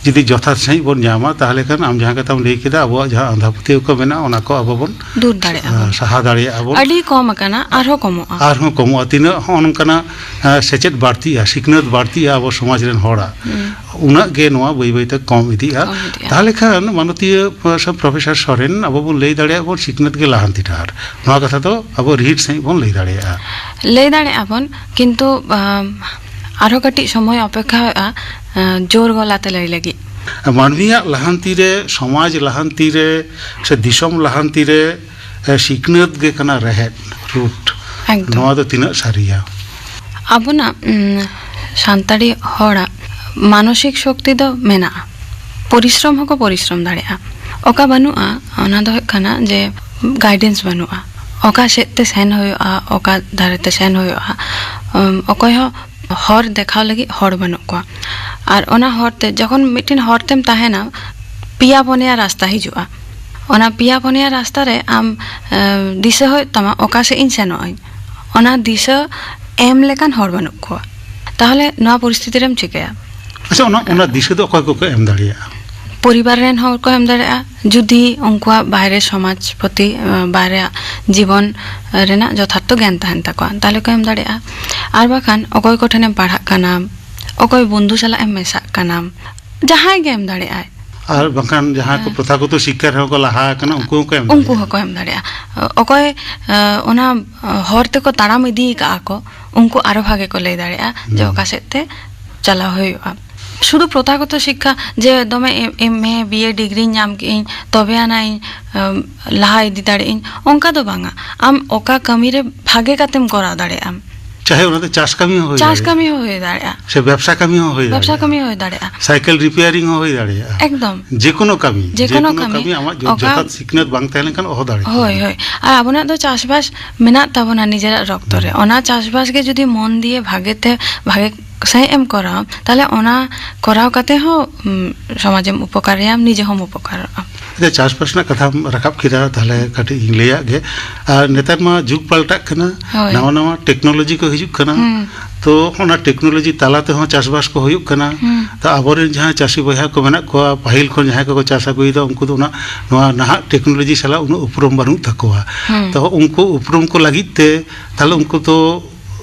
ᱡᱩᱫᱤ ᱡᱚᱛᱷᱟᱛ ᱥᱟᱺᱦᱤᱡ ᱵᱚᱱ ᱧᱟᱢᱟ, ᱛᱟᱦᱚᱞᱮ ᱠᱷᱟᱱ ᱟᱢ ᱡᱟᱦᱟᱸ ᱠᱟᱛᱷᱟᱢ ᱞᱟᱹᱭ ᱠᱮᱫᱟ, ᱟᱵᱚᱣᱟᱜ ᱡᱟᱦᱟᱸ ᱟᱸᱫᱷᱟ ᱯᱟᱹᱛᱭᱟᱹᱣ ᱠᱚ ᱢᱮᱱᱟᱜᱼᱟ, ᱚᱱᱟ ᱠᱚ ᱟᱵᱚ ᱵᱚᱱ ᱫᱩᱨ ᱫᱟᱲᱮᱭᱟᱜᱼᱟ ᱵᱚᱱ᱾ ᱥᱟᱦᱟ ᱫᱟᱲᱮᱭᱟᱜᱼᱟ ᱵᱚᱱ᱾ ᱟᱹᱰᱤ ᱠᱚᱢ ᱟᱠᱟᱱᱟ, ᱟᱨᱦᱚᱸ ᱠᱚᱢᱚᱜᱼᱟ᱾ ᱟᱨᱦᱚᱸ ᱠᱚᱢᱚᱜᱼᱟ᱾ ᱛᱤᱱᱟᱹᱜ ᱦᱚᱸᱜᱼᱚ ᱱᱚᱝᱠᱟᱱᱟᱜ ᱥᱮᱪᱮᱫ ᱵᱟᱹᱲᱛᱤᱜᱼᱟ, ᱥᱤᱠᱷᱱᱟᱹᱛ ᱵᱟᱹᱲᱛᱤᱜᱼᱟ ᱟᱵᱚ ᱥᱚᱢᱟᱡᱽ ᱨᱮᱱ ᱦᱚᱲᱟᱜ, ᱩᱱᱟᱹᱜ ᱜᱮ ᱱᱚᱣᱟ ᱵᱟᱹᱭ ᱵᱟᱹᱭᱛᱮ ᱠᱚᱢ ᱤᱫᱤᱜᱼᱟ᱾ ᱠᱚᱢ ᱤᱫᱤᱜᱼᱟ᱾ ᱛᱟᱦᱚᱞᱮ ᱠᱷᱟᱱ ᱢᱟᱱᱚᱛᱤᱭᱟᱹ ᱯᱨᱚᱯᱷᱮᱥᱚᱨ ᱥᱚᱨᱮᱱ, ᱟᱵᱚ ᱵᱚᱱ ᱞᱟᱹᱭ ᱫᱟᱲᱮᱭᱟᱜᱼᱟ ᱵᱚᱱ, ᱥᱤᱠᱷᱱᱟᱹᱛ ᱜᱮ ᱞᱟᱦᱟᱱᱛᱤ ᱰᱟᱦᱟᱨ᱾ ᱱᱚᱣᱟ ᱠᱟᱛᱷᱟ ᱫᱚ ᱟᱵᱚ ᱨᱤᱦᱤᱴ ᱥᱟᱺᱦᱤᱡ ᱵᱚᱱ ᱞᱟᱹᱭ ᱫᱟᱲᱮᱭᱟᱜᱼᱟ᱾ ᱞᱟᱹᱭ ᱫᱟᱲᱮᱭᱟᱜᱼᱟ ᱵᱚᱱ, ᱠᱤᱱᱛᱩ ᱟᱨᱦᱚᱸ ᱠᱟᱹᱴᱤᱡ ᱥᱚᱢᱚᱭ ᱚᱯᱮᱠᱷᱟ ᱦᱩᱭᱩᱜᱼᱟ ᱡᱳᱨ ᱜᱚᱞᱟᱛᱮ ᱞᱟᱹᱭ ᱞᱟᱹᱜᱤᱫ᱾ ᱢᱟᱹᱱᱢᱤᱭᱟᱜ ᱞᱟᱦᱟᱱᱛᱤ ᱨᱮ, ᱥᱚᱢᱟᱡᱽ ᱞᱟᱦᱟᱱᱛᱤ ᱨᱮ, ᱥᱮ ᱫᱤᱥᱚᱢ ᱞᱟᱦᱟᱱᱛᱤ ᱨᱮ ᱥᱤᱠᱷᱱᱟᱹᱛ ᱜᱮ ᱠᱟᱱᱟ ᱨᱮᱦᱮᱫ, ᱨᱩᱴ᱾ ᱮᱠᱫᱚᱢ᱾ ᱱᱚᱣᱟ ᱫᱚ ᱛᱤᱱᱟᱹᱜ ᱥᱟᱹᱨᱤᱭᱟ? ᱟᱵᱚᱱᱟᱜ ᱥᱟᱱᱛᱟᱲᱤ ᱦᱚᱲᱟᱜ ᱢᱟᱱᱚᱥᱤᱠ ᱥᱚᱠᱛᱤ ᱫᱚ ᱢᱮᱱᱟᱜᱼᱟ᱾ ᱯᱚᱨᱤᱥᱨᱚᱢ ᱦᱚᱸᱠᱚ ᱯᱚᱨᱤᱥᱨᱚᱢ ᱫᱟᱲᱮᱭᱟᱜᱼᱟ᱾ ᱚᱠᱟ ᱵᱟᱹᱱᱩᱜᱼᱟ, ᱚᱱᱟ ᱫᱚ ᱦᱩᱭᱩᱜ ᱠᱟᱱᱟ ᱡᱮ ᱜᱟᱭᱰᱮᱱᱥ ᱵᱟᱹᱱᱩᱜᱼᱟ᱾ ᱚᱠᱟ ᱥᱮᱫ ᱛᱮ ᱥᱮᱱ ᱦᱩᱭᱩᱜᱼᱟ, ᱚᱠᱟ ᱫᱷᱟᱨᱮ ᱛᱮ ᱥᱮᱱ ᱦᱩᱭᱩᱜᱼᱟ, ᱚᱠᱚᱭ ᱦᱚᱸ ᱦᱚᱨ ᱫᱮᱠᱷᱟᱣ ᱞᱟᱹᱜᱤᱫ ᱦᱚᱲ ᱵᱟᱹᱱᱩᱜ ᱠᱚᱣᱟ᱾ ᱟᱨ ᱚᱱᱟ ᱦᱚᱨ ᱛᱮ, ᱡᱚᱠᱷᱚᱱ ᱢᱤᱫᱴᱮᱱ ᱦᱚᱨ ᱛᱮᱢ ᱛᱟᱦᱮᱱᱟ, ᱯᱮᱭᱟ ᱯᱩᱱᱭᱟ ᱨᱟᱥᱛᱟ ᱦᱤᱡᱩᱜᱼᱟ᱾ ᱚᱱᱟ ᱯᱮᱭᱟ ᱯᱩᱱᱭᱟ ᱨᱟᱥᱛᱟ ᱨᱮ ᱟᱢ ᱫᱤᱥᱟᱹ ᱦᱩᱭᱩᱜ ᱛᱟᱢᱟ ᱚᱠᱟ ᱥᱮᱫ ᱤᱧ ᱥᱮᱱᱚᱜ ᱟᱹᱧ᱾ ᱚᱱᱟ ᱫᱤᱥᱟᱹ ᱮᱢ ᱞᱮᱠᱟᱱ ᱦᱚᱲ ᱵᱟᱹᱱᱩᱜ ᱠᱚᱣᱟ᱾ ᱛᱟᱦᱚᱞᱮ ᱱᱚᱣᱟ ᱯᱚᱨᱤᱥᱛᱷᱤᱛᱤ ᱨᱮᱢ ᱪᱤᱠᱟᱹᱭᱟ? ᱟᱪᱪᱷᱟ, ᱚᱱᱟ ᱚᱱᱟ ᱫᱤᱥᱟᱹ ᱫᱚ ᱚᱠᱚᱭ ᱠᱚᱠᱚ ᱮᱢ ᱫᱟᱲᱮᱭᱟᱜᱼᱟ? ᱯᱚᱨᱤᱵᱟᱨ ᱨᱮᱱ ᱦᱚᱲ ᱠᱚ ᱮᱢ ᱫᱟᱲᱮᱭᱟᱜᱼᱟ, ᱡᱩᱫᱤ ᱩᱱᱠᱩᱣᱟᱜ ᱵᱟᱦᱨᱮ ᱥᱚᱢᱟᱡᱽ ᱯᱨᱚᱛᱤ ᱵᱟᱦᱨᱮᱭᱟᱜ ᱡᱤᱵᱚᱱ ᱨᱮᱱᱟᱜ ᱡᱚᱛᱷᱟᱨᱛᱷᱚ ᱜᱮᱭᱟᱱ ᱛᱟᱦᱮᱱ ᱛᱟᱠᱚᱣᱟ, ᱛᱟᱦᱚᱞᱮ ᱠᱚ ᱮᱢ ᱫᱟᱲᱮᱭᱟᱜᱼᱟ᱾ ᱟᱨ ᱵᱟᱠᱷᱟᱱ ᱚᱠᱚᱭ ᱠᱚᱴᱷᱮᱱᱮᱢ ᱯᱟᱲᱦᱟᱜ ᱠᱟᱱᱟ, ᱚᱠᱚᱭ ᱵᱚᱱᱫᱷᱩ ᱥᱟᱞᱟᱜ ᱮᱢ ᱢᱮᱥᱟᱜ ᱠᱟᱱᱟ, ᱡᱟᱦᱟᱸᱭ ᱜᱮ ᱮᱢ ᱫᱟᱲᱮᱭᱟᱜᱼᱟᱭ᱾ ᱟᱨ ᱵᱟᱝᱠᱷᱟᱱ ᱡᱟᱦᱟᱸᱭ ᱠᱚ ᱯᱨᱚᱛᱷᱟᱜᱚᱛᱚ ᱥᱤᱠᱠᱷᱟ ᱨᱮᱦᱚᱸ ᱠᱚ ᱞᱟᱦᱟ ᱟᱠᱟᱱᱟ, ᱩᱱᱠᱩ ᱦᱚᱸᱠᱚ ᱮᱢ ᱩᱱᱠᱩ ᱫᱟᱲᱮᱭᱟᱜᱼᱟ᱾ ᱦᱚᱸᱠᱚ ᱮᱢ ᱫᱟᱲᱮᱭᱟᱜᱼᱟ᱾ ᱚᱠᱚᱭ ᱚᱱᱟ ᱦᱚᱨ ᱛᱮᱠᱚ ᱛᱟᱲᱟᱢ ᱤᱫᱤ ᱟᱠᱟᱫᱼᱟ ᱠᱚ, ᱩᱱᱠᱩ ᱟᱨᱚ ᱵᱷᱟᱜᱮ ᱠᱚ ᱞᱟᱹᱭ ᱫᱟᱲᱮᱭᱟᱜᱼᱟ ᱡᱮ ᱚᱠᱟ ᱥᱮᱫ ᱛᱮ ᱪᱟᱞᱟᱣ ᱦᱩᱭᱩᱜᱼᱟ᱾ ᱥᱩᱫᱷᱩ ᱯᱨᱚᱛᱷᱟᱜᱚᱛᱚ ᱥᱤᱠᱠᱷᱟ ᱡᱮ ᱫᱚᱢᱮ ᱮᱢ ᱮ ᱵᱤ ᱮ ᱰᱤᱜᱽᱨᱤᱧ ᱧᱟᱢ ᱠᱮᱫᱟᱹᱧ ᱛᱚᱵᱮ ᱟᱱᱟᱜ ᱤᱧ ᱞᱟᱦᱟ ᱤᱫᱤ ᱫᱟᱲᱮᱭᱟᱜ ᱟᱹᱧ, ᱚᱱᱠᱟ ᱫᱚ ᱵᱟᱝᱟ᱾ ᱟᱢ ᱚᱠᱟ ᱠᱟᱹᱢᱤ ᱨᱮ ᱵᱷᱟᱜᱮ ᱠᱟᱛᱮᱢ ᱠᱚᱨᱟᱣ ᱫᱟᱲᱮᱭᱟᱜ ᱟᱢ᱾ ᱪᱟᱦᱮ ᱚᱱᱟ ᱫᱚ ᱪᱟᱥ ᱠᱟᱹᱢᱤ ᱦᱚᱸ ᱦᱩᱭ ᱪᱟᱥ ᱫᱟᱲᱮᱭᱟᱜᱼᱟ, ᱠᱟᱹᱢᱤ ᱦᱚᱸ ᱦᱩᱭ ᱫᱟᱲᱮᱭᱟᱜᱼᱟ, ᱥᱮ ᱵᱮᱵᱽᱥᱟ ᱠᱟᱹᱢᱤ ᱦᱚᱸ ᱦᱩᱭ ᱵᱮᱵᱽᱥᱟ ᱫᱟᱲᱮᱭᱟᱜᱼᱟ, ᱠᱟᱹᱢᱤ ᱦᱚᱸ ᱦᱩᱭ ᱫᱟᱲᱮᱭᱟᱜᱼᱟ᱾ ᱥᱟᱭᱠᱮᱞ ᱨᱤᱯᱮᱭᱟᱨᱤᱝ ᱦᱚᱸ ᱦᱩᱭ ᱫᱟᱲᱮᱭᱟᱜᱼᱟ᱾ ᱮᱠᱫᱚᱢ᱾ ᱡᱮᱠᱳᱱᱳ ᱠᱟᱹᱢᱤ, ᱡᱮᱠᱳᱱᱳ ᱡᱮᱠᱳᱱᱳ ᱠᱟᱹᱢᱤ᱾ ᱠᱟᱹᱢᱤ ᱟᱢᱟᱜ ᱚᱠᱟ- ᱡᱚᱛᱷᱟᱛ ᱥᱤᱠᱷᱱᱟᱹᱛ ᱵᱟᱝ ᱛᱟᱦᱮᱸ ᱞᱮᱱᱠᱷᱟᱱ ᱚᱦᱚ ᱫᱟᱲᱮ ᱠᱮᱭᱟ᱾ ᱦᱳᱭ, ᱦᱳᱭ᱾ ᱟᱨ ᱟᱵᱚᱱᱟᱜ ᱫᱚ ᱪᱟᱥᱵᱟᱥ ᱢᱮᱱᱟᱜ ᱛᱟᱵᱚᱱᱟ ᱱᱤᱡᱮᱨᱟᱜ ᱨᱚᱠᱛᱚ ᱨᱮ᱾ ᱚᱱᱟ ᱪᱟᱥᱵᱟᱥ ᱜᱮ ᱡᱩᱫᱤ ᱢᱚᱱ ᱫᱤᱭᱮ ᱵᱷᱟᱜᱮ ᱛᱮ, ᱵᱷᱟᱜᱮ ᱥᱟᱺᱦᱤᱡ ᱮᱢ ᱠᱚᱨᱟᱣᱟ, ᱛᱟᱦᱞᱮ ᱚᱱᱟ ᱠᱚᱨᱟᱣ ᱠᱟᱛᱮ ᱦᱚᱸ, ᱩᱢ, ᱥᱚᱢᱟᱡᱮᱢ ᱩᱯᱚᱠᱟᱨᱮᱭᱟᱢ, ᱱᱤᱡᱮ ᱦᱚᱸᱢ ᱩᱯᱚᱠᱟᱨᱚᱜᱼᱟ᱾ ᱟᱪᱪᱷᱟ, ᱪᱟᱥᱵᱟᱥ ᱨᱮᱱᱟᱜ ᱠᱟᱛᱷᱟᱢ ᱨᱟᱠᱟᱵ ᱠᱮᱫᱟ, ᱛᱟᱦᱞᱮ ᱠᱟᱹᱴᱤᱡ ᱤᱧ ᱞᱟᱹᱭᱟᱜ ᱜᱮ᱾ ᱟᱨ ᱱᱮᱛᱟᱨ ᱢᱟ ᱡᱩᱜᱽ ᱯᱟᱞᱴᱟᱜ ᱠᱟᱱᱟ, ᱦᱳᱭ᱾ ᱱᱟᱣᱟ ᱱᱟᱣᱟ ᱴᱮᱠᱱᱳᱞᱚᱡᱤ ᱠᱚ ᱦᱤᱡᱩᱜ ᱠᱟᱱᱟ᱾ ᱦᱩᱸ᱾ ᱛᱚ, ᱚᱱᱟ ᱴᱮᱠᱱᱳᱞᱚᱡᱤ ᱛᱟᱞᱟ ᱛᱮᱦᱚᱸ ᱪᱟᱥᱵᱟᱥ ᱠᱚ ᱦᱩᱭᱩᱜ ᱠᱟᱱᱟ᱾ ᱦᱩᱸ᱾ ᱛᱚ, ᱟᱵᱚᱨᱮᱱ ᱡᱟᱦᱟᱸᱭ ᱪᱟᱹᱥᱤ ᱵᱚᱭᱦᱟ ᱠᱚ ᱢᱮᱱᱟᱜ ᱠᱚᱣᱟ, ᱯᱟᱹᱦᱤᱞ ᱠᱷᱚᱱ ᱡᱟᱦᱟᱸᱭ ᱠᱚᱠᱚ ᱪᱟᱥ ᱟᱹᱜᱩᱭᱮᱫᱟ, ᱩᱱᱠᱩ ᱫᱚ ᱚᱱᱟ, ᱱᱚᱣᱟ ᱱᱟᱦᱟᱜ ᱴᱮᱠᱱᱳᱞᱚᱡᱤ ᱥᱟᱞᱟᱜ ᱩᱱᱟᱹᱜ ᱩᱯᱨᱩᱢ ᱵᱟᱹᱱᱩᱜ ᱛᱟᱠᱚᱣᱟ᱾ ᱦᱩᱸ᱾ ᱛᱚ, ᱩᱱᱠᱩ ᱩᱯᱨᱩᱢ ᱠᱚ ᱞᱟᱹᱜᱤᱫ ᱛᱮ ᱛᱟᱦᱞᱮ ᱩᱱᱠᱩ ᱫᱚ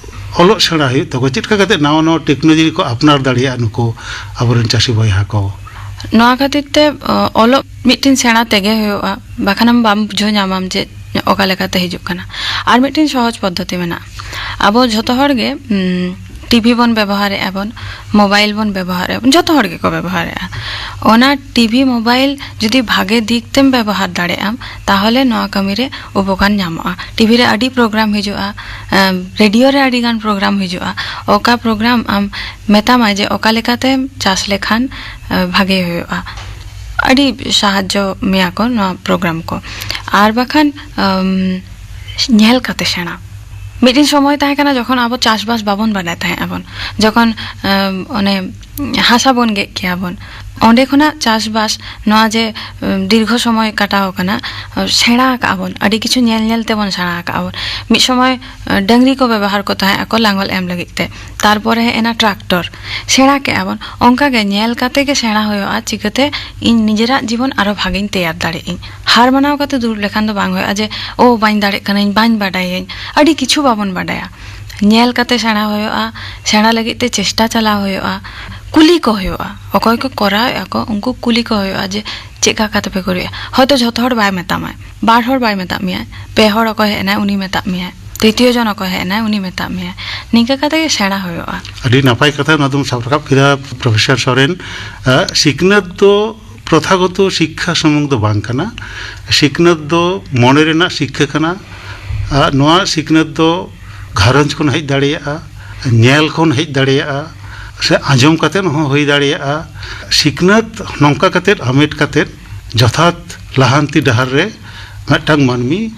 ᱚᱞᱚᱜ ᱥᱮᱬᱟ ᱦᱩᱭᱩᱜ ᱛᱟᱠᱚᱣᱟ᱾ ᱪᱮᱫ ᱞᱮᱠᱟ ᱠᱟᱛᱮ ᱱᱟᱣᱟ ᱱᱟᱣᱟ ᱴᱮᱠᱱᱳᱞᱚᱡᱤ ᱠᱚ ᱟᱯᱱᱟᱨ ᱫᱟᱲᱮᱭᱟᱜᱼᱟ ᱱᱩᱠᱩ ᱟᱵᱚᱨᱮᱱ ᱪᱟᱹᱥᱤ ᱵᱚᱭᱦᱟ ᱠᱚ? ᱱᱚᱣᱟ ᱠᱷᱟᱹᱛᱤᱨ ᱛᱮ, ᱚ, ᱚᱞᱚᱜ ᱢᱤᱫᱴᱮᱱ ᱥᱮᱬᱟ ᱛᱮᱜᱮ ᱦᱩᱭᱩᱜᱼᱟ, ᱵᱟᱠᱷᱟᱱ ᱟᱢ ᱵᱟᱢ ᱵᱩᱡᱷᱟᱹᱣ ᱧᱟᱢᱟᱢ ᱡᱮ ᱚᱠᱟ ᱞᱮᱠᱟᱛᱮ ᱦᱤᱡᱩᱜ ᱠᱟᱱᱟ᱾ ᱟᱨ ᱢᱤᱫᱴᱮᱱ ᱥᱚᱦᱚᱡ ᱯᱚᱫᱽᱫᱷᱚᱛᱤ ᱢᱮᱱᱟᱜᱼᱟ᱾ ᱟᱵᱚ ᱡᱷᱚᱛᱚ ᱦᱚᱲ ᱜᱮ, ᱩᱢ, ᱴᱤᱵᱷᱤ ᱵᱚᱱ ᱵᱮᱵᱚᱦᱟᱨᱮᱫᱼᱟ ᱵᱚᱱ, ᱢᱳᱵᱟᱭᱤᱞ ᱵᱚᱱ ᱵᱮᱵᱚᱦᱟᱨᱮᱫᱼᱟ ᱵᱚᱱ, ᱡᱷᱚᱛᱚ ᱦᱚᱲ ᱜᱮᱠᱚ ᱵᱮᱵᱚᱦᱟᱨᱮᱫᱼᱟ᱾ ᱚᱱᱟ ᱴᱤᱵᱷᱤ ᱢᱳᱵᱟᱭᱤᱞ ᱡᱩᱫᱤ ᱵᱷᱟᱜᱮ ᱫᱤᱠ ᱛᱮᱢ ᱵᱮᱵᱚᱦᱟᱨ ᱫᱟᱲᱮᱭᱟᱜᱼᱟᱢ, ᱛᱟᱦᱚᱞᱮ ᱱᱚᱣᱟ ᱠᱟᱹᱢᱤ ᱨᱮ ᱩᱯᱚᱠᱟᱨ ᱧᱟᱢᱚᱜᱼᱟ᱾ ᱴᱤᱵᱷᱤ ᱨᱮ ᱟᱹᱰᱤ ᱯᱨᱳᱜᱨᱟᱢ ᱦᱤᱡᱩᱜᱼᱟ, ᱮᱢ, ᱨᱮᱰᱤᱭᱳ ᱨᱮ ᱟᱹᱰᱤ ᱜᱟᱱ ᱯᱨᱳᱜᱨᱟᱢ ᱦᱤᱡᱩᱜᱼᱟ᱾ ᱚᱠᱟ ᱯᱨᱳᱜᱨᱟᱢ ᱟᱢ ᱢᱮᱛᱟᱢᱟᱭ ᱡᱮ ᱚᱠᱟ ᱞᱮᱠᱟᱛᱮᱢ ᱪᱟᱥ ᱞᱮᱠᱷᱟᱱ, ᱮ, ᱵᱷᱟᱜᱮ ᱦᱩᱭᱩᱜᱼᱟ, ᱟᱹᱰᱤ ᱥᱟᱦᱟᱡᱽᱡᱚ ᱢᱮᱭᱟ ᱠᱚ ᱱᱚᱣᱟ ᱯᱨᱳᱜᱨᱟᱢ ᱠᱚ᱾ ᱟᱨ ᱵᱟᱠᱷᱟᱱ, ᱟᱢ, ᱧᱮᱞ ᱠᱟᱛᱮ ᱥᱮᱬᱟ᱾ ᱢᱤᱫᱴᱮᱱ ᱥᱚᱢᱚᱭ ᱛᱟᱦᱮᱸ ᱠᱟᱱᱟ ᱡᱚᱠᱷᱚᱱ ᱟᱵᱚ ᱪᱟᱥᱵᱟᱥ ᱵᱟᱵᱚᱱ ᱵᱟᱰᱟᱭ ᱛᱟᱦᱮᱸᱫ ᱟᱵᱚᱱ, ᱡᱚᱠᱷᱚᱱ, ᱮᱢ, ᱚᱱᱮ ᱦᱟᱥᱟ ᱵᱚᱱ ᱜᱮᱫ ᱠᱮᱭᱟ ᱵᱚᱱ᱾ ᱚᱸᱰᱮ ᱠᱷᱚᱱᱟᱜ ᱪᱟᱥᱵᱟᱥ, ᱱᱚᱣᱟ ᱡᱮ ᱩᱢ, ᱫᱤᱨᱜᱷᱚ ᱥᱚᱢᱚᱭ ᱠᱟᱴᱟᱣ ᱟᱠᱟᱱᱟ, ᱥᱮᱬᱟ ᱟᱠᱟᱜᱼᱟ ᱵᱚᱱ, ᱟᱹᱰᱤ ᱠᱤᱪᱷᱩ ᱧᱮᱞ ᱧᱮᱞ ᱛᱮᱵᱚᱱ ᱥᱮᱬᱟ ᱟᱠᱟᱜᱼᱟ ᱵᱚᱱ᱾ ᱢᱤᱫ ᱥᱚᱢᱚᱭ ᱰᱟᱹᱝᱨᱤ ᱠᱚ ᱵᱮᱵᱚᱦᱟᱨ ᱠᱚ ᱛᱟᱦᱮᱸ ᱟᱠᱚ ᱞᱟᱝᱜᱚᱞ ᱮᱢ ᱞᱟᱹᱜᱤᱫ ᱛᱮ, ᱛᱟᱨᱯᱚᱨᱮ ᱦᱮᱡ ᱮᱱᱟ ᱴᱨᱟᱠᱴᱚᱨ, ᱥᱮᱬᱟ ᱠᱮᱜᱼᱟ ᱵᱚᱱ᱾ ᱚᱱᱠᱟ ᱜᱮ ᱧᱮᱞ ᱠᱟᱛᱮ ᱜᱮ ᱥᱮᱬᱟ ᱦᱩᱭᱩᱜᱼᱟ, ᱪᱤᱠᱟᱹᱛᱮ ᱤᱧ ᱱᱤᱡᱮᱨᱟᱜ ᱡᱤᱵᱚᱱ ᱟᱨᱚ ᱵᱷᱟᱜᱮᱧ ᱛᱮᱭᱟᱨ ᱫᱟᱲᱮᱭᱟᱜ ᱟᱹᱧ᱾ ᱦᱟᱨ ᱢᱟᱱᱟᱣ ᱠᱟᱛᱮ ᱫᱩᱲᱩᱵ ᱞᱮᱠᱷᱟᱱ ᱫᱚ ᱵᱟᱝ ᱦᱩᱭᱩᱜᱼᱟ ᱡᱮ, "ᱳ, ᱵᱟᱹᱧ ᱫᱟᱲᱮᱜ ᱠᱟᱹᱱᱟᱹᱧ, ᱵᱟᱹᱧ ᱵᱟᱰᱟᱭᱟᱹᱧ", ᱟᱹᱰᱤ ᱠᱤᱪᱷᱩ ᱵᱟᱵᱚᱱ ᱵᱟᱰᱟᱭᱟ᱾ ᱧᱮᱞ ᱠᱟᱛᱮ ᱥᱮᱬᱟ ᱦᱩᱭᱩᱜᱼᱟ, ᱥᱮᱬᱟ ᱞᱟᱹᱜᱤᱫ ᱛᱮ ᱪᱮᱥᱴᱟ ᱪᱟᱞᱟᱣ ᱦᱩᱭᱩᱜᱼᱟ, ᱠᱩᱞᱤ ᱠᱚ ᱦᱩᱭᱩᱜᱼᱟ᱾ ᱚᱠᱚᱭ ᱠᱚ ᱠᱚᱨᱟᱣᱮᱫᱼᱟ ᱠᱚ, ᱩᱱᱠᱩ ᱠᱩᱞᱤ ᱠᱚ ᱦᱩᱭᱩᱜᱼᱟ ᱡᱮ, "ᱪᱮᱫ ᱠᱟ ᱠᱟᱛᱮ ᱯᱮ ᱠᱚᱨᱟᱣᱮᱫᱼᱟ?" ᱦᱚᱭᱛᱳ ᱡᱷᱚᱛᱚ ᱦᱚᱲ ᱵᱟᱭ ᱢᱮᱛᱟᱢᱟᱭ, ᱵᱟᱨ ᱦᱚᱲ ᱵᱟᱭ ᱢᱮᱛᱟᱜ ᱢᱮᱭᱟᱭ, ᱯᱮ ᱦᱚᱲ ᱚᱠᱚᱭ ᱦᱮᱡ ᱮᱱᱟᱭ ᱩᱱᱤ ᱢᱮᱛᱟᱜ ᱢᱮᱭᱟᱭ, ᱛᱨᱤᱛᱤᱭᱚ ᱡᱚᱱ ᱚᱠᱚᱭ ᱦᱮᱡ ᱮᱱᱟᱭ ᱩᱱᱤ ᱢᱮᱛᱟᱜ ᱢᱮᱭᱟᱭ᱾ ᱱᱤᱝᱠᱟᱹ ᱠᱟᱛᱮ ᱜᱮ ᱥᱮᱬᱟ ᱦᱩᱭᱩᱜᱼᱟ᱾ ᱟᱹᱰᱤ ᱱᱟᱯᱟᱭ ᱠᱟᱛᱷᱟ ᱱᱚᱣᱟ ᱫᱚᱢ ᱥᱟᱵ ᱨᱟᱠᱟᱵ ᱠᱮᱫᱟ, ᱯᱨᱚᱯᱷᱮᱥᱚᱨ ᱥᱚᱨᱮᱱ᱾ ᱟᱜ, ᱥᱤᱠᱷᱱᱟᱹᱛ ᱫᱚ ᱯᱨᱚᱛᱷᱟᱜᱚᱛᱚ ᱥᱤᱠᱠᱷᱟ ᱥᱩᱢᱩᱝ ᱫᱚ ᱵᱟᱝ ᱠᱟᱱᱟ᱾ ᱥᱤᱠᱷᱱᱟᱹᱛ ᱫᱚ ᱢᱚᱱᱮ ᱨᱮᱱᱟᱜ ᱥᱤᱠᱠᱷᱟ ᱠᱟᱱᱟ᱾ ᱟᱨ ᱱᱚᱣᱟ ᱥᱤᱠᱷᱱᱟᱹᱛ ᱫᱚ ᱜᱷᱟᱨᱚᱸᱡᱽ ᱠᱷᱚᱱ ᱦᱮᱡ ᱫᱟᱲᱮᱭᱟᱜᱼᱟ, ᱧᱮᱞ ᱠᱷᱚᱱ ᱦᱮᱡ ᱫᱟᱲᱮᱭᱟᱜᱼᱟ, ᱥᱮ ᱟᱸᱡᱚᱢ ᱠᱟᱛᱮᱫ ᱦᱚᱸ ᱦᱩᱭ ᱫᱟᱲᱮᱭᱟᱜᱼᱟ᱾ ᱥᱤᱠᱷᱱᱟᱹᱛ ᱱᱚᱝᱠᱟ ᱠᱟᱛᱮᱫ ᱦᱟᱢᱮᱴ ᱠᱟᱛᱮᱫ ᱡᱚᱛᱷᱟᱛ ᱞᱟᱦᱟᱱᱛᱤ ᱰᱟᱦᱟᱨ ᱨᱮ ᱢᱤᱫᱴᱟᱝ ᱢᱟᱹᱱᱢᱤ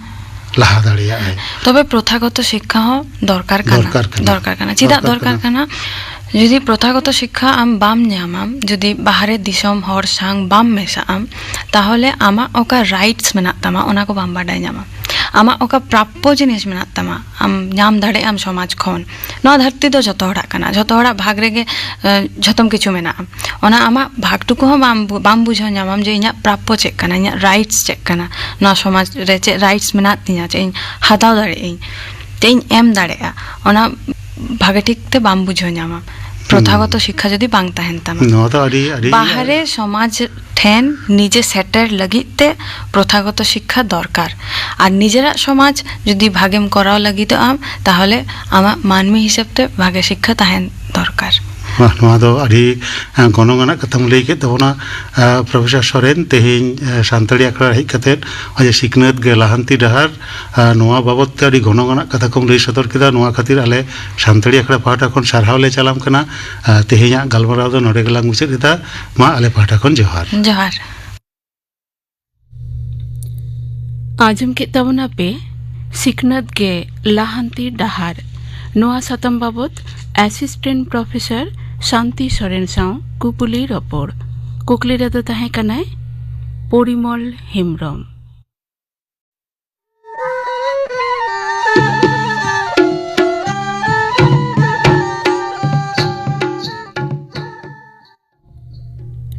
ᱞᱟᱦᱟ ᱫᱟᱲᱮᱭᱟᱜᱼᱟᱭ᱾ ᱛᱚᱵᱮ ᱯᱨᱚᱛᱷᱟᱜᱚᱛᱚ ᱥᱤᱠᱠᱷᱟ ᱦᱚᱸ ᱫᱚᱨᱠᱟᱨ ᱠᱟᱱᱟ᱾ ᱫᱚᱨᱠᱟᱨ ᱠᱟᱱᱟ᱾ ᱫᱚᱨᱠᱟᱨ ᱠᱟᱱᱟ᱾ ᱪᱮᱫᱟᱜ ᱫᱚᱨᱠᱟᱨ ᱫᱚᱨᱠᱟᱨ ᱠᱟᱱᱟ᱾ ᱠᱟᱱᱟ? ᱡᱩᱫᱤ ᱯᱨᱚᱛᱷᱟᱜᱚᱛᱚ ᱥᱤᱠᱠᱷᱟ ᱟᱢ ᱵᱟᱢ ᱧᱟᱢᱟᱢ, ᱡᱩᱫᱤ ᱵᱟᱦᱨᱮ ᱫᱤᱥᱚᱢ ᱦᱚᱲ ᱥᱟᱶ ᱵᱟᱢ ᱢᱮᱥᱟᱜ ᱟᱢ, ᱛᱟᱦᱚᱞᱮ ᱟᱢᱟᱜ ᱚᱠᱟ ᱨᱟᱭᱤᱴᱥ ᱢᱮᱱᱟᱜ ᱛᱟᱢᱟ, ᱚᱱᱟ ᱠᱚ ᱵᱟᱢ ᱵᱟᱰᱟᱭ ᱧᱟᱢᱟ᱾ ᱟᱢᱟᱜ ᱚᱠᱟ ᱯᱨᱟᱯᱯᱚ ᱡᱤᱱᱤᱥ ᱢᱮᱱᱟᱜ ᱛᱟᱢᱟ, ᱟᱢ ᱧᱟᱢ ᱫᱟᱲᱮᱭᱟᱜ ᱟᱢ ᱥᱚᱢᱟᱡᱽ ᱠᱷᱚᱱ᱾ ᱱᱚᱣᱟ ᱫᱷᱟᱹᱨᱛᱤ ᱫᱚ ᱡᱚᱛᱚ ᱦᱚᱲᱟᱜ ᱠᱟᱱᱟ, ᱡᱚᱛᱚ ᱦᱚᱲᱟᱜ ᱵᱷᱟᱜᱽ ᱨᱮᱜᱮ, ᱮ, ᱡᱷᱚᱛᱚᱢ ᱠᱤᱪᱷᱩ ᱢᱮᱱᱟᱜᱼᱟ᱾ ᱚᱱᱟ ᱟᱢᱟᱜ ᱵᱷᱟᱜᱽ ᱴᱩᱠᱩ ᱦᱚᱸ ᱵᱟᱢ ᱵᱩ-, ᱵᱟᱢ ᱵᱩᱡᱷᱟᱹᱣ ᱧᱟᱢᱟᱢ ᱡᱮ ᱤᱧᱟᱹᱜ ᱯᱨᱟᱯᱯᱚ ᱪᱮᱫ ᱠᱟᱱᱟ, ᱤᱧᱟᱹᱜ ᱨᱟᱭᱤᱴᱥ ᱪᱮᱫ ᱠᱟᱱᱟ, ᱱᱚᱣᱟ ᱥᱚᱢᱟᱡᱽ ᱨᱮ ᱪᱮᱫ ᱨᱟᱭᱤᱴᱥ ᱢᱮᱱᱟᱜ ᱛᱤᱧᱟᱹ, ᱪᱮᱫ ᱤᱧ ᱦᱟᱛᱟᱣ ᱫᱟᱲᱮᱭᱟᱜ ᱟᱹᱧ, ᱪᱮᱫ ᱤᱧ ᱮᱢ ᱫᱟᱲᱮᱭᱟᱜᱼᱟ, ᱚᱱᱟ ᱵᱷᱟᱜᱮ ᱴᱷᱤᱠ ᱛᱮ ᱵᱟᱢ ᱵᱩᱡᱷᱟᱹᱣ ᱧᱟᱢᱟ᱾ ᱯᱨᱚᱛᱷᱟᱜᱚᱛᱚ ᱥᱤᱠᱠᱷᱟ ᱡᱩᱫᱤ ᱵᱟᱝ ᱛᱟᱦᱮᱱ ᱛᱟᱢᱟ, ᱱᱚᱣᱟ ᱫᱚ ᱟᱹᱰᱤ, ᱟᱹᱰᱤ ᱵᱟᱦᱨᱮ ᱥᱚᱢᱟᱡᱽ ᱴᱷᱮᱱ ᱱᱤᱡᱮ ᱥᱮᱴᱮᱨ ᱞᱟᱹᱜᱤᱫ ᱛᱮ ᱯᱨᱚᱛᱷᱟᱜᱚᱛᱚ ᱥᱤᱠᱠᱷᱟ ᱫᱚᱨᱠᱟᱨ᱾ ᱟᱨ ᱱᱤᱡᱮᱨᱟᱜ ᱥᱚᱢᱟᱡᱽ ᱡᱩᱫᱤ ᱵᱷᱟᱜᱮᱢ ᱠᱚᱨᱟᱣ ᱞᱟᱹᱜᱤᱫᱚᱜ ᱟᱢ, ᱛᱟᱦᱚᱞᱮ ᱟᱢᱟᱜ ᱢᱟᱹᱱᱢᱤ ᱦᱤᱥᱟᱹᱵ ᱛᱮ ᱵᱷᱟᱜᱮ ᱥᱤᱠᱠᱷᱟ ᱛᱟᱦᱮᱱ ᱫᱚᱨᱠᱟᱨ᱾ ᱵᱟᱦ, ᱱᱚᱣᱟ ᱫᱚ ᱟᱹᱰᱤ, ᱮ, ᱜᱚᱱᱚᱝ ᱟᱱᱟᱜ ᱠᱟᱛᱷᱟᱢ ᱞᱟᱹᱭ ᱠᱮᱫ ᱛᱟᱵᱚᱱᱟ, ᱮ, ᱯᱨᱚᱯᱷᱮᱥᱚᱨ ᱥᱚᱨᱮᱱ᱾ ᱛᱮᱦᱮᱧ, ᱮ, ᱥᱟᱱᱛᱟᱲᱤ ᱟᱠᱷᱲᱟ ᱨᱮ ᱦᱮᱡ ᱠᱟᱛᱮᱫ ᱱᱚᱜᱼᱚᱭ ᱡᱮ ᱥᱤᱠᱷᱱᱟᱹᱛ ᱜᱮ ᱞᱟᱦᱟᱱᱛᱤ ᱰᱟᱦᱟᱨ, ᱮ, ᱱᱚᱣᱟ ᱵᱟᱵᱚᱫ ᱛᱮ ᱟᱹᱰᱤ ᱜᱚᱱᱚᱝ ᱟᱱᱟᱜ ᱠᱟᱛᱷᱟ ᱠᱚᱢ ᱞᱟᱹᱭ ᱥᱚᱫᱚᱨ ᱠᱮᱫᱟ᱾ ᱱᱚᱣᱟ ᱠᱷᱟᱹᱛᱤᱨ ᱟᱞᱮ ᱥᱟᱱᱛᱟᱲᱤ ᱟᱠᱷᱲᱟ ᱯᱟᱦᱴᱟ ᱠᱷᱚᱱ ᱥᱟᱨᱦᱟᱣ ᱞᱮ ᱪᱟᱞᱟᱢ ᱠᱟᱱᱟ᱾ ᱮ, ᱛᱮᱦᱮᱧᱟᱜ ᱜᱟᱞᱢᱟᱨᱟᱣ ᱫᱚ ᱱᱚᱰᱮ ᱜᱮᱞᱟᱝ ᱢᱩᱪᱟᱹᱫ ᱮᱫᱟ᱾ ᱢᱟ ᱟᱞᱮ ᱯᱟᱦᱴᱟ ᱠᱷᱚᱱ ᱡᱚᱦᱟᱨ᱾ ᱡᱚᱦᱟᱨ᱾ ᱟᱸᱡᱚᱢ ᱠᱮᱫ ᱛᱟᱵᱚᱱᱟ ᱯᱮ ᱥᱤᱠᱷᱱᱟᱹᱛ ᱜᱮ ᱞᱟᱦᱟᱱᱛᱤ ᱰᱟᱦᱟᱨ᱾ ᱱᱚᱣᱟ ᱥᱟᱛᱟᱢ ᱵᱟᱵᱚᱛ ᱮᱥᱤᱥᱴᱮᱱᱴ ᱯᱨᱚᱯᱷᱮᱥᱚᱨ ᱥᱟᱱᱛᱤ ᱥᱚᱨᱮᱱ ᱥᱟᱶ ᱠᱩᱯᱩᱞᱤ ᱨᱚᱯᱚᱲ᱾ ᱠᱩᱠᱞᱤ ᱨᱮᱫᱚ ᱛᱟᱦᱮᱸ ᱠᱟᱱᱟᱭ ᱯᱚᱨᱤᱢᱚᱞ ᱦᱮᱢᱵᱽᱨᱚᱢ᱾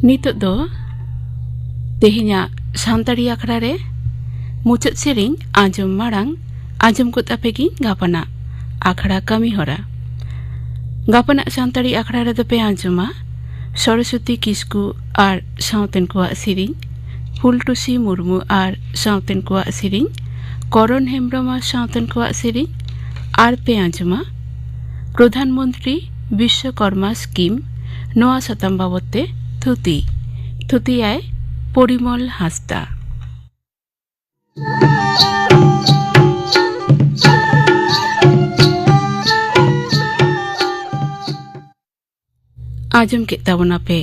ᱱᱤᱛᱚᱜ ᱫᱚ ᱛᱮᱦᱮᱧᱟᱜ ᱥᱟᱱᱛᱟᱲᱤ ᱟᱠᱷᱲᱟ ᱨᱮ ᱢᱩᱪᱟᱹᱫ ᱥᱮᱨᱮᱧ ᱟᱸᱡᱚᱢ ᱢᱟᱲᱟᱝ ᱟᱸᱡᱚᱢ ᱜᱚᱫ ᱟᱯᱮ ᱜᱤᱧ ᱜᱟᱯᱟᱱᱟᱜ ᱟᱠᱷᱲᱟ ᱠᱟᱹᱢᱤ ᱦᱚᱨᱟ᱾ ᱜᱟᱯᱟᱱᱟᱜ ᱥᱟᱱᱛᱟᱲᱤ ᱟᱠᱷᱲᱟ ᱨᱮᱫᱚ ᱯᱮ ᱟᱸᱡᱚᱢᱟ ᱥᱚᱨᱚᱥᱚᱛᱤ ᱠᱤᱥᱠᱩ ᱟᱨ ᱥᱟᱶᱛᱮᱱ ᱠᱚᱣᱟᱜ ᱥᱮᱨᱮᱧ, ᱯᱷᱩᱞᱴᱩᱥᱤ ᱢᱩᱨᱢᱩ ᱟᱨ ᱥᱟᱶᱛᱮᱱ ᱠᱚᱣᱟᱜ ᱥᱮᱨᱮᱧ, ᱠᱚᱨᱚᱱ ᱦᱮᱢᱵᱽᱨᱚᱢ ᱟᱨ ᱥᱟᱶᱛᱮᱱ ᱠᱚᱣᱟᱜ ᱥᱮᱨᱮᱧ, ᱟᱨ ᱯᱮ ᱟᱸᱡᱚᱢᱟ ᱯᱨᱚᱫᱷᱟᱱ ᱢᱚᱱᱛᱨᱤ ᱵᱤᱥᱥᱚᱠᱚᱨᱢᱟ ᱥᱠᱤᱢ, ᱱᱚᱣᱟ ᱥᱟᱛᱟᱢ ᱵᱟᱵᱚᱫ ᱛᱮ ᱛᱷᱩᱛᱤ᱾ ᱛᱷᱩᱛᱤᱭᱟᱭ ᱯᱚᱨᱤᱢᱚᱞ ᱦᱟᱸᱥᱫᱟ᱾ ᱟᱸᱡᱚᱢ ᱠᱮᱫ ᱛᱟᱵᱚᱱᱟᱯᱮ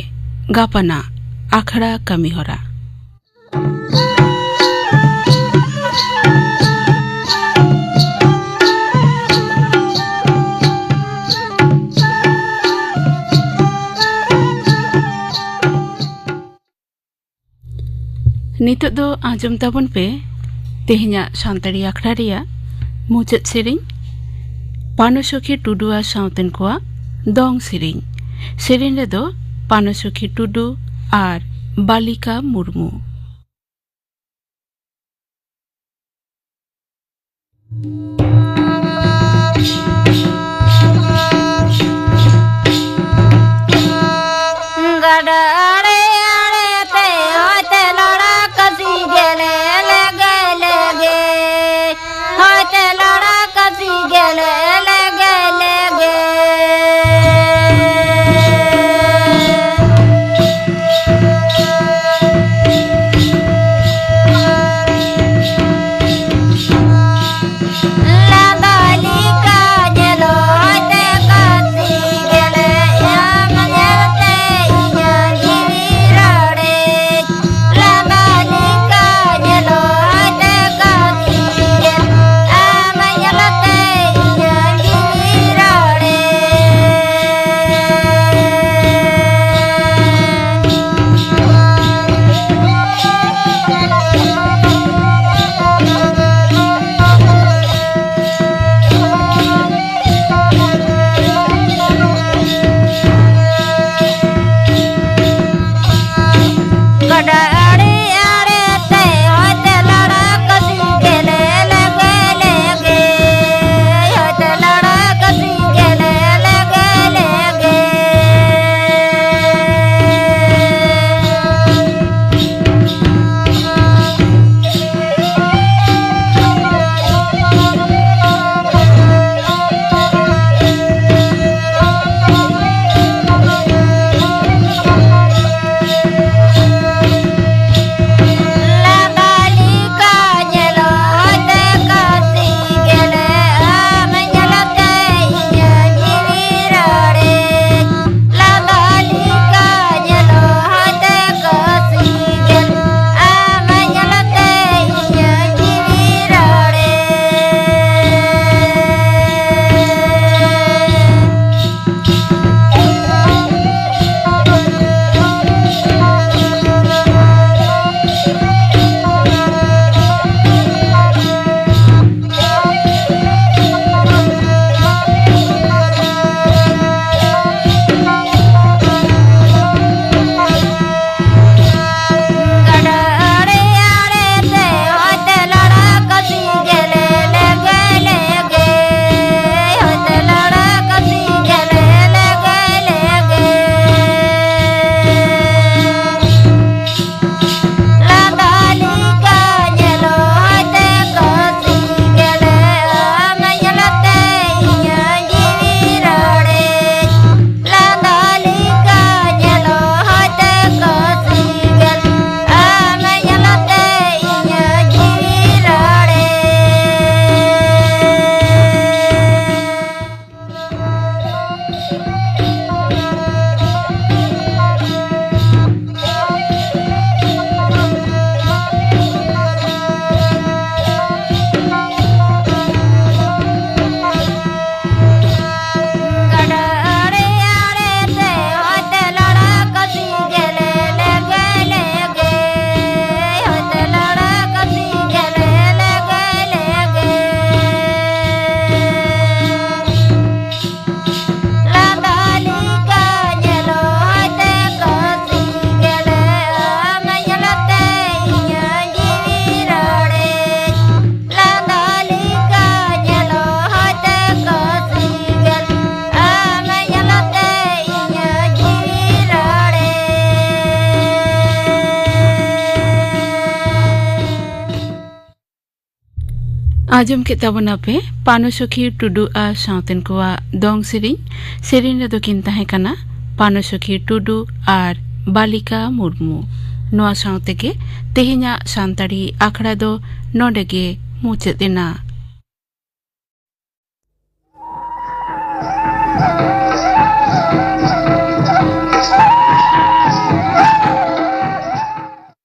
ᱜᱟᱯᱟᱱᱟᱜ ᱟᱠᱷᱲᱟ ᱠᱟᱹᱢᱤ ᱦᱚᱨᱟ᱾ ᱱᱤᱛᱚᱜ ᱫᱚ ᱟᱸᱡᱚᱢ ᱛᱟᱵᱚᱱ ᱯᱮ ᱛᱮᱦᱮᱧᱟᱜ ᱥᱟᱱᱛᱟᱲᱤ ᱟᱠᱷᱲᱟ ᱨᱮᱭᱟᱜ ᱢᱩᱪᱟᱹᱫ ᱥᱮᱨᱮᱧ, ᱯᱟᱱᱚᱥᱚᱠᱷᱤ ᱴᱩᱰᱩ ᱟᱨ ᱥᱟᱶᱛᱮᱱ ᱠᱚᱣᱟᱜ ᱫᱚᱝ ᱥᱮᱨᱮᱧ᱾ ᱥᱮᱨᱮᱧ ᱨᱮᱫᱚ ᱯᱟᱱᱚᱥᱚᱠᱷᱤ ᱴᱩᱰᱩ ᱟᱨ ᱵᱟᱞᱤᱠᱟ ᱢᱩᱨᱢᱩ᱾ ᱜᱟᱰᱟ ᱟᱲᱮ ᱟᱲᱮ ᱛᱮ ᱦᱚᱭᱛᱮ ᱞᱚᱲᱟ ᱠᱟᱹᱥᱤ ᱜᱮᱞᱮ ᱞᱮᱜᱮ ᱞᱮᱜᱮ, ᱦᱚᱭᱛᱮ ᱞᱚᱲᱟ ᱠᱟᱹᱥᱤ ᱜᱮᱞᱮ ᱞᱮᱜᱮ ᱞᱮᱜᱮ᱾ ᱞᱟᱸᱫᱟ ᱞᱮᱠᱟ ᱧᱮᱞᱚᱜ ᱟᱸᱡᱚᱢ ᱠᱮᱫ ᱛᱟᱵᱚᱱᱟᱯᱮ ᱯᱟᱱᱚᱥᱚᱠᱷᱤ ᱴᱩᱰᱩ ᱟᱨ ᱥᱟᱶᱛᱮᱱ ᱠᱚᱣᱟᱜ ᱫᱚᱝ ᱥᱮᱨᱮᱧ᱾ ᱥᱮᱨᱮᱧ ᱨᱮᱫᱚ ᱠᱤᱱ ᱛᱟᱦᱮᱸ ᱠᱟᱱᱟ ᱯᱟᱱᱚᱥᱚᱠᱷᱤ ᱴᱩᱰᱩ ᱟᱨ ᱵᱟᱞᱤᱠᱟ ᱢᱩᱨᱢᱩ᱾ ᱱᱚᱣᱟ ᱥᱟᱶ ᱛᱮᱜᱮ ᱛᱮᱦᱮᱧᱟᱜ ᱥᱟᱱᱛᱟᱲᱤ ᱟᱠᱷᱲᱟ ᱫᱚ ᱱᱚᱰᱮ ᱜᱮ ᱢᱩᱪᱟᱹᱫ ᱮᱱᱟ᱾